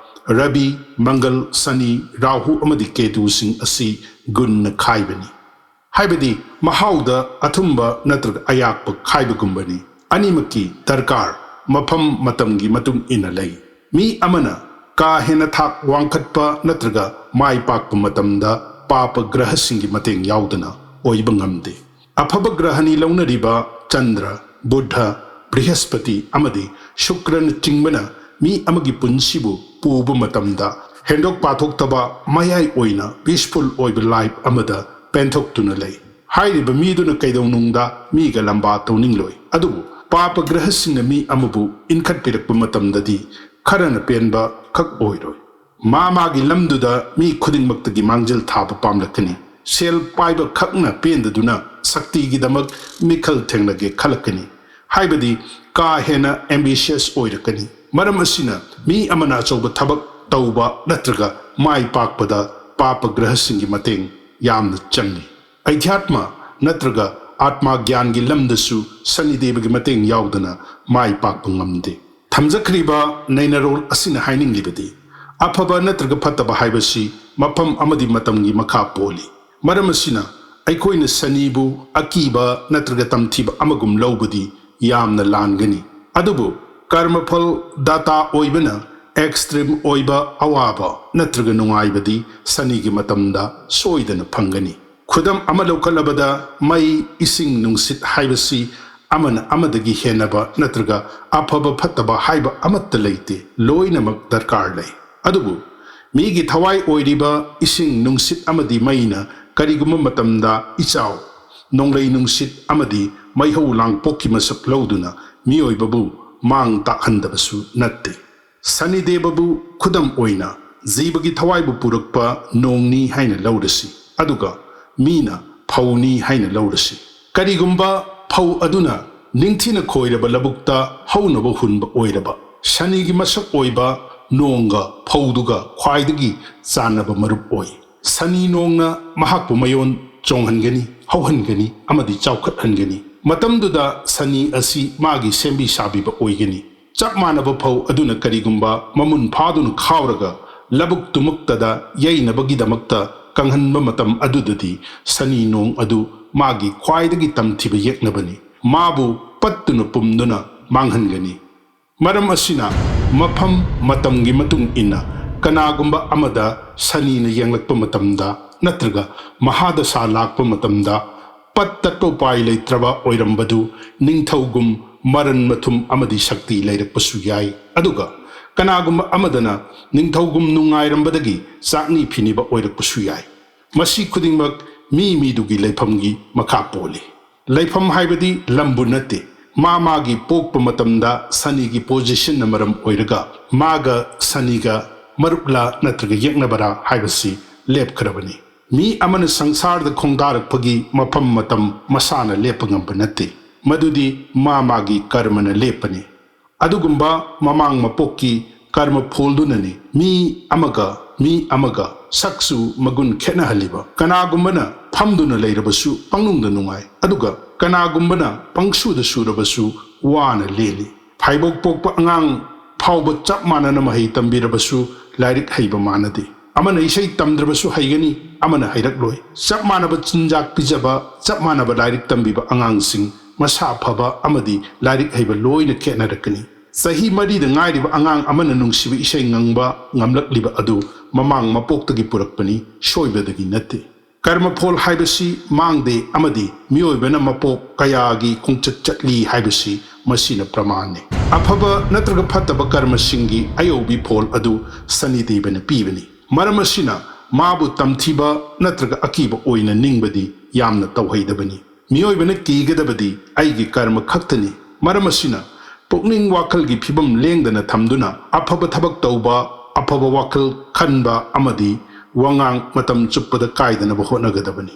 ꯔꯕꯤ, ꯃꯪꯒꯜ, ꯁꯅꯤ, ꯔꯥꯍꯨ ꯑꯃꯗꯤ ꯀꯦꯇꯨꯁꯤꯡ ꯑꯁꯤ ꯒꯨꯟꯅ ꯈꯥꯏꯕꯅꯤ꯫ ꯍꯥꯏꯕꯗꯤ ꯃꯍꯥꯎꯗ ꯑꯊꯨꯝꯕ ꯅꯠꯇ꯭ꯔꯒ ꯑꯌꯥꯛꯄ ꯈꯥꯏꯕꯒꯨꯝꯕꯅꯤ꯫ ꯑꯅꯤꯃꯛꯀꯤ ꯗꯔꯀꯥꯔ ꯃꯐꯝ ꯃꯇꯝꯒꯤ ꯃꯇꯨꯡ ꯏꯟꯅ ꯂꯩ꯫ ꯃꯤ ꯑꯃꯅ ꯀꯥ ꯍꯦꯟꯅ ꯊꯥꯛ ꯋꯥꯡꯈꯠꯄ ꯅꯠꯇ꯭ꯔꯒ ꯃꯥꯏ ꯄꯥꯛꯄ ꯃꯇꯝꯗ ꯄꯥꯄ ꯒ꯭ꯔꯍꯁꯤꯡꯒꯤ ꯃꯇꯦꯡ ꯌꯥꯎꯗꯅ ꯑꯣꯏꯕ ꯉꯝꯗꯦ꯫ ꯑꯐꯕ ꯒ꯭ꯔꯍꯅꯤ ꯂꯧꯅꯔꯤꯕ ꯆꯟꯗ꯭ꯔ, ꯕꯨꯙ, ꯕ꯭ꯔꯤꯍꯁꯄꯇꯤ ꯑꯃꯗꯤ ꯁꯨꯀ꯭ꯔꯅꯆꯤꯡꯕꯅ ꯃꯤ ꯑꯃꯒꯤ ꯄꯨꯟꯁꯤꯕꯨ ꯄꯨꯕ ꯃꯇꯝꯗ ꯍꯦꯟꯗꯣꯛ ꯄꯥꯊꯣꯛꯇꯕ ꯃꯌꯥꯏ ꯑꯣꯏꯅ ꯄꯤꯁꯐꯨꯜ ꯑꯣꯏꯕ ꯂꯥꯏꯐ ꯑꯃꯗ ꯄꯦꯟꯊꯣꯛꯇꯨꯅ ꯂꯩ꯫ ꯍꯥꯏꯔꯤꯕ ꯃꯤꯗꯨꯅ ꯀꯩꯗꯧꯅꯨꯡꯗ ꯃꯤꯒ ꯂꯝꯕꯥ ꯇꯧꯅꯤꯡꯂꯣꯏ꯫ ꯑꯗꯨꯕꯨ ꯄꯥꯄ ꯒ꯭ꯔꯍꯁꯤꯡꯅ ꯃꯤ ꯑꯃꯕꯨ ꯏꯟꯈꯠꯄꯤꯔꯛꯄ ꯃꯇꯝꯗꯗꯤ ꯈꯔꯅ ꯄꯦꯟꯕ ꯈꯛ ꯑꯣꯏꯔꯣꯏ꯫ ꯃꯥ ꯃꯥꯒꯤ ꯂꯝꯗꯨꯗ ꯃꯤ ꯈꯨꯗꯤꯡꯃꯛꯇꯒꯤ ꯃꯥꯡꯖꯤꯜ ꯊꯥꯕ ꯄꯥꯝꯂꯛꯀꯅꯤ꯫ ꯁꯦꯜ ꯄꯥꯏꯕ ꯈꯛꯅ ꯄꯦꯟꯗꯗꯨꯅ ꯁꯛꯇꯤꯒꯤꯗꯃꯛ ꯃꯤꯈꯜ ꯊꯦꯡꯅꯒꯦ ꯈꯜꯂꯛꯀꯅꯤ꯫ ꯍꯥꯏꯕꯗꯤ ꯀꯥ ꯍꯦꯟꯅ ꯑꯦꯝꯕꯤꯁꯤꯌꯁ ꯑꯣꯏꯔꯛꯀꯅꯤ꯫ ꯃꯔꯝ ꯑꯁꯤꯅ ꯃꯤ ꯑꯃꯅ ꯑꯆꯧꯕ ꯊꯕꯛ ꯇꯧꯕ ꯅꯠꯇ꯭ꯔꯒ ꯃꯥꯏ ꯄꯥꯛꯄꯗ ꯄꯥꯄ ꯒ꯭ꯔꯍꯁꯤꯡꯒꯤ ꯃꯇꯦꯡ ꯌꯥꯝꯅ ꯆꯪꯏ꯫ ꯑꯙ꯭ꯌꯥꯠꯃ ꯅꯠꯇ꯭ꯔꯒ ꯑꯥꯠꯃ ꯒ꯭ꯌꯥꯟꯒꯤ ꯂꯝꯗꯁꯨ ꯁꯅꯤꯗꯦꯕꯒꯤ ꯃꯇꯦꯡ ꯌꯥꯎꯗꯅ ꯃꯥꯏ ꯄꯥꯛꯄ ꯉꯝꯗꯦ꯫ ꯊꯝꯖꯈ꯭ꯔꯤꯕ ꯅꯩꯅꯔꯣꯜ ꯑꯁꯤꯅ ꯍꯥꯏꯅꯤꯡꯂꯤꯕꯗꯤ, ꯑꯐꯕ ꯅꯠꯇ꯭ꯔꯒ ꯐꯠꯇꯕ ꯍꯥꯏꯕꯁꯤ ꯃꯐꯝ ꯑꯃꯗꯤ ꯃꯇꯝꯒꯤ ꯃꯈꯥ ꯄꯣꯜꯂꯤ꯫ ꯃꯔꯝ ꯑꯁꯤꯅ ꯑꯩꯈꯣꯏꯅ ꯁꯅꯤꯕꯨ ꯑꯀꯤꯕ ꯅꯠꯇ꯭ꯔꯒ ꯇꯝꯊꯤꯕ ꯑꯃꯒꯨꯝ ꯂꯧꯕꯗꯤ ꯌꯥꯝꯅ ꯂꯥꯟꯒꯅꯤ꯫ ꯑꯗꯨꯕꯨ ꯀꯔꯃꯐꯜ ꯗꯥꯇꯥ ꯑꯣꯏꯕꯅ ꯑꯦꯛꯁꯇ꯭ꯔꯤꯝ ꯑꯣꯏꯕ ꯑꯋꯥꯕ ꯅꯠꯇ꯭ꯔꯒ ꯅꯨꯡꯉꯥꯏꯕꯗꯤ ꯁꯅꯤꯒꯤ ꯃꯇꯝꯗ ꯁꯣꯏꯗꯅ ꯐꯪꯒꯅꯤ꯫ ꯈꯨꯗꯝ ꯑꯃ ꯂꯧꯈꯠꯂꯕꯗ, ꯃꯩ, ꯏꯁꯤꯡ, ꯅꯨꯡꯁꯤꯠ ꯍꯥꯏꯕꯁꯤ ꯑꯃꯅ ꯑꯃꯗꯒꯤ ꯍꯦꯟꯅꯕ ꯅꯠꯇ꯭ꯔꯒ ꯑꯐꯕ ꯐꯠꯇꯕ ꯍꯥꯏꯕ ꯑꯃꯠꯇ ꯂꯩꯇꯦ, ꯂꯣꯏꯅꯃꯛ ꯗꯔꯀꯥꯔ ꯂꯩ꯫ ꯑꯗꯨꯕꯨ ꯃꯤꯒꯤ ꯊꯋꯥꯏ ꯑꯣꯏꯔꯤꯕ ꯏꯁꯤꯡ, ꯅꯨꯡꯁꯤꯠ ꯑꯃꯗꯤ ꯃꯩꯅ ꯀꯔꯤꯒꯨꯝꯕ ꯃꯇꯝꯗ ꯏꯆꯥꯎ, ꯅꯣꯡꯂꯩ ꯅꯨꯡꯁꯤꯠ ꯑꯃꯗꯤ ꯃꯩꯍꯧ ꯂꯥꯡꯄꯣꯛꯀꯤ ꯃꯁꯛ ꯂꯧꯗꯨꯅ ꯃꯤꯑꯣꯏꯕꯕꯨ ꯃꯥꯡ ꯇꯥꯛꯍꯟꯗꯕꯁꯨ ꯅꯠꯇꯦ꯫ ꯁꯅꯤꯗꯦꯕꯕꯨ ꯈꯨꯗꯝ ꯑꯣꯏꯅ ꯖꯤꯕꯒꯤ ꯊꯋꯥꯏꯕꯨ ꯄꯨꯔꯛꯄ ꯅꯣꯡꯅꯤ ꯍꯥꯏꯅ ꯂꯧꯔꯁꯤ, ꯑꯗꯨꯒ ꯃꯤꯅ ꯐꯧꯅꯤ ꯍꯥꯏꯅ ꯂꯧꯔꯁꯤ꯫ ꯀꯔꯤꯒꯨꯝꯕ ꯐꯧ ꯑꯗꯨꯅ ꯅꯤꯡꯊꯤꯅ ꯈꯣꯏꯔꯕ ꯂꯧꯕꯨꯛꯇ ꯍꯧꯅꯕ ꯍꯨꯟꯕ ꯑꯣꯏꯔꯕ, ꯁꯅꯤꯒꯤ ꯃꯁꯛ ꯑꯣꯏꯕ ꯅꯣꯡꯒ ꯐꯧꯗꯨꯒ ꯈ꯭ꯋꯥꯏꯗꯒꯤ ꯆꯥꯟꯅꯕ ꯃꯔꯨꯞ ꯑꯣꯏ꯫ ꯁꯅꯤ ꯅꯣꯡꯅ ꯃꯍꯥꯛꯄꯨ ꯃꯌꯣꯟ ꯆꯣꯡꯍꯟꯒꯅꯤ, ꯍꯧꯍꯟꯒꯅꯤ ꯑꯃꯗꯤ ꯆꯥꯎꯈꯠꯍꯟꯒꯅꯤ꯫ ꯃꯇꯝꯗꯨꯗ ꯁꯅꯤ ꯑꯁꯤ ꯃꯥꯒꯤ ꯁꯦꯝꯕꯤ ꯁꯥꯕꯤꯕ ꯑꯣꯏꯒꯅꯤ꯫ ꯆꯞ ꯃꯥꯟꯅꯕ ꯐꯧ ꯑꯗꯨꯅ ꯀꯔꯤꯒꯨꯝꯕ ꯃꯃꯨꯟ ꯐꯥꯗꯨꯅ ꯈꯥꯎꯔꯒ ꯂꯧꯕꯨꯛꯇꯨꯃꯛꯇꯗ ꯌꯩꯅꯕꯒꯤꯗꯃꯛꯇ ꯀꯪꯍꯟꯕ ꯃꯇꯝ ꯑꯗꯨꯗꯗꯤ ꯁꯅꯤ ꯅꯣꯡ ꯑꯗꯨ ꯃꯥꯒꯤ ꯈ꯭ꯋꯥꯏꯗꯒꯤ ꯇꯝꯊꯤꯕ ꯌꯦꯛꯅꯕꯅꯤ꯫ ꯃꯥꯕꯨ ꯄꯠꯇꯨꯅ ꯄꯨꯝꯗꯨꯅ ꯃꯥꯡꯍꯟꯒꯅꯤ꯫ ꯃꯔꯝ ꯑꯁꯤꯅ ꯃꯐꯝ ꯃꯇꯝꯒꯤ ꯃꯇꯨꯡ ꯏꯟꯅ ꯀꯅꯥꯒꯨꯝꯕ ꯑꯃꯗ ꯁꯅꯤꯅ ꯌꯦꯡꯂꯛꯄ ꯃꯇꯝꯗ ꯅꯠꯇ꯭ꯔꯒ ꯃꯍꯥꯗꯁꯥ ꯂꯥꯛꯄ ꯃꯇꯝꯗ ꯄꯠ ꯇꯠꯄ ꯎꯄꯥꯏ ꯂꯩꯇ꯭ꯔꯕ ꯑꯣꯏꯔꯝꯕꯗꯨ ꯅꯤꯡꯊꯧꯒꯨꯝ ꯃꯔꯟ ꯃꯊꯨꯝ ꯑꯃꯗꯤ ꯁꯛꯇꯤ ꯂꯩꯔꯛꯄꯁꯨ ꯌꯥꯏ꯫ ꯑꯗꯨꯒ ꯀꯅꯥꯒꯨꯝꯕ ꯑꯃꯗꯅ ꯅꯤꯡꯊꯧꯒꯨꯝ ꯅꯨꯡꯉꯥꯏꯔꯝꯕꯗꯒꯤ ꯆꯥꯛꯅꯤ ꯐꯤꯅꯤꯕ ꯑꯣꯏꯔꯛꯄꯁꯨ ꯌꯥꯏ꯫ ꯃꯁꯤ ꯈꯨꯗꯤꯡꯃꯛ ꯃꯤ ꯃꯤꯗꯨꯒꯤ ꯂꯩꯐꯝꯒꯤ ꯃꯈꯥ ꯄꯣꯜꯂꯤ꯫ ꯂꯩꯐꯝ ꯍꯥꯏꯕꯗꯤ ꯂꯝꯕꯨ ꯅꯠꯇꯦ꯫ ꯃꯥ ꯃꯥꯒꯤ ꯄꯣꯛꯄ ꯃꯇꯝꯗ ꯁꯅꯤꯒꯤ ꯄꯣꯖꯤꯁꯟꯅ ꯃꯔꯝ ꯑꯣꯏꯔꯒ ꯃꯥꯒ ꯁꯅꯤꯒ ꯃꯔꯨꯞꯂꯥ ꯅꯠꯇ꯭ꯔꯒ ꯌꯦꯛꯅꯕꯔꯥ ꯍꯥꯏꯕꯁꯤ ꯂꯦꯞꯈ꯭ꯔꯕꯅꯤ꯫ ꯃꯤ ꯑꯃꯅ ꯁꯪꯁꯥꯔꯗ ꯈꯣꯡꯗꯥꯔꯛꯄꯒꯤ ꯃꯐꯝ ꯃꯇꯝ ꯃꯁꯥꯅ ꯂꯦꯞꯄ ꯉꯝꯕ ꯅꯠꯇꯦ꯫ ꯃꯗꯨꯗꯤ ꯃꯥ ꯃꯥꯒꯤ ꯀꯔꯃꯅ ꯂꯦꯞꯄꯅꯤ꯫ ꯑꯗꯨꯒꯨꯝꯕ ꯃꯃꯥꯡ ꯃꯄꯣꯛꯀꯤ ꯀꯔꯃ ꯐꯣꯜꯗꯨꯅꯅꯤ ꯃꯤ ꯑꯃꯒ ꯃꯤ ꯑꯃꯒ ꯁꯛꯁꯨ ꯃꯒꯨꯟ ꯈꯦꯠꯅꯍꯜꯂꯤꯕ꯫ ꯀꯅꯥꯒꯨꯝꯕꯅ ꯐꯝꯗꯨꯅ ꯂꯩꯔꯕꯁꯨ ꯄꯪꯅꯨꯡꯗ ꯅꯨꯡꯉꯥꯏ, ꯑꯗꯨꯒ ꯀꯅꯥꯒꯨꯝꯕꯅ ꯄꯪꯁꯨꯗ ꯁꯨꯔꯕꯁꯨ ꯋꯥꯅ ꯂꯦꯜꯂꯤ꯫ ꯐꯥꯏꯕꯣꯛ ꯄꯣꯛꯄ ꯑꯉꯥꯡ ꯐꯥꯎꯕ ꯆꯞ ꯃꯥꯟꯅꯅ ꯃꯍꯩ ꯇꯝꯕꯤꯔꯕꯁꯨ ꯂꯥꯏꯔꯤꯛ ꯍꯩꯕ ꯃꯥꯟꯅꯗꯦ꯫ ꯑꯃꯅ ꯏꯁꯩ ꯇꯝꯗ꯭ꯔꯕꯁꯨ ꯍꯩꯒꯅꯤ, ꯑꯃꯅ ꯍꯩꯔꯛꯂꯣꯏ꯫ ꯆꯞ ꯃꯥꯟꯅꯕ ꯆꯤꯟꯖꯥꯛ ꯄꯤꯖꯕ, ꯆꯞ ꯃꯥꯟꯅꯕ ꯂꯥꯏꯔꯤꯛ ꯇꯝꯕꯤꯕ ꯑꯉꯥꯡꯁꯤꯡ ꯃꯁꯥ ꯐꯕ ꯑꯃꯗꯤ ꯂꯥꯏꯔꯤꯛ ꯍꯩꯕ ꯂꯣꯏꯅ ꯈꯦꯠꯅꯔꯛꯀꯅꯤ꯫ ꯆꯍꯤ ꯃꯔꯤꯗ ꯉꯥꯏꯔꯤꯕ ꯑꯉꯥꯡ ꯑꯃꯅ ꯅꯨꯡꯁꯤꯕ ꯏꯁꯩ ꯉꯪꯕ ꯉꯝꯂꯛꯂꯤꯕ ꯑꯗꯨ ꯃꯃꯥꯡ ꯃꯄꯣꯛꯇꯒꯤ ꯄꯨꯔꯛꯄꯅꯤ, ꯁꯣꯏꯕꯗꯒꯤ ꯅꯠꯇꯦ꯫ ꯀꯔꯃꯐꯣꯜ ꯍꯥꯏꯕꯁꯤ ꯃꯥꯡꯗꯦ ꯑꯃꯗꯤ ꯃꯤꯑꯣꯏꯕꯅ ꯃꯄꯣꯛ ꯀꯌꯥꯒꯤ ꯈꯣꯡꯆꯠ ꯆꯠꯂꯤ ꯍꯥꯏꯕꯁꯤ ꯃꯁꯤꯅ ꯄ꯭ꯔꯃꯥꯟꯅꯤ꯫ ꯑꯐꯕ ꯅꯠꯇ꯭ꯔꯒ ꯐꯠꯇꯕ ꯀꯔꯃꯁꯤꯡꯒꯤ ꯑꯌꯧꯕꯤ ꯐꯣꯜ ꯑꯗꯨ ꯁꯅꯤꯗꯦꯕꯅ ꯄꯤꯕꯅꯤ꯫ ꯃꯔꯝ ꯑꯁꯤꯅ ꯃꯥꯕꯨ ꯇꯝꯊꯤꯕ ꯅꯠꯇ꯭ꯔꯒ ꯑꯀꯤꯕ ꯑꯣꯏꯅ ꯅꯤꯡꯕꯗꯤ ꯌꯥꯝꯅ ꯇꯧꯍꯩꯗꯕꯅꯤ꯫ ꯃꯤꯑꯣꯏꯕꯅ ꯀꯤꯒꯗꯕꯗꯤ ꯑꯩꯒꯤ ꯀꯔꯃ ꯈꯛꯇꯅꯤ꯫ ꯃꯔꯝ ꯑꯁꯤꯅ ꯄꯨꯛꯅꯤꯡ ꯋꯥꯈꯜꯒꯤ ꯐꯤꯕꯝ ꯂꯦꯡꯗꯅ ꯊꯝꯗꯨꯅ ꯑꯐꯕ ꯊꯕꯛ ꯇꯧꯕ, ꯑꯐꯕ ꯋꯥꯈꯜ ꯈꯟꯕ ꯑꯃꯗꯤ ꯋꯥꯉꯥꯡ ꯃꯇꯝ ꯆꯨꯞꯄꯗ ꯀꯥꯏꯗꯅꯕ ꯍꯣꯠꯅꯒꯗꯕꯅꯤ꯫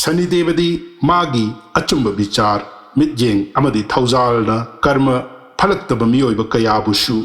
ꯁꯅꯤꯗꯦꯕꯗꯤ ꯃꯥꯒꯤ ꯑꯆꯨꯝꯕ ꯕꯤꯆꯥꯔ, ꯃꯤꯠꯌꯦꯡ ꯑꯃꯗꯤ ꯊꯧꯖꯥꯜꯅ ꯀꯔꯃ ꯐꯠꯂꯛꯇꯕ ꯃꯤꯑꯣꯏꯕ ꯀꯌꯥꯕꯨꯁꯨ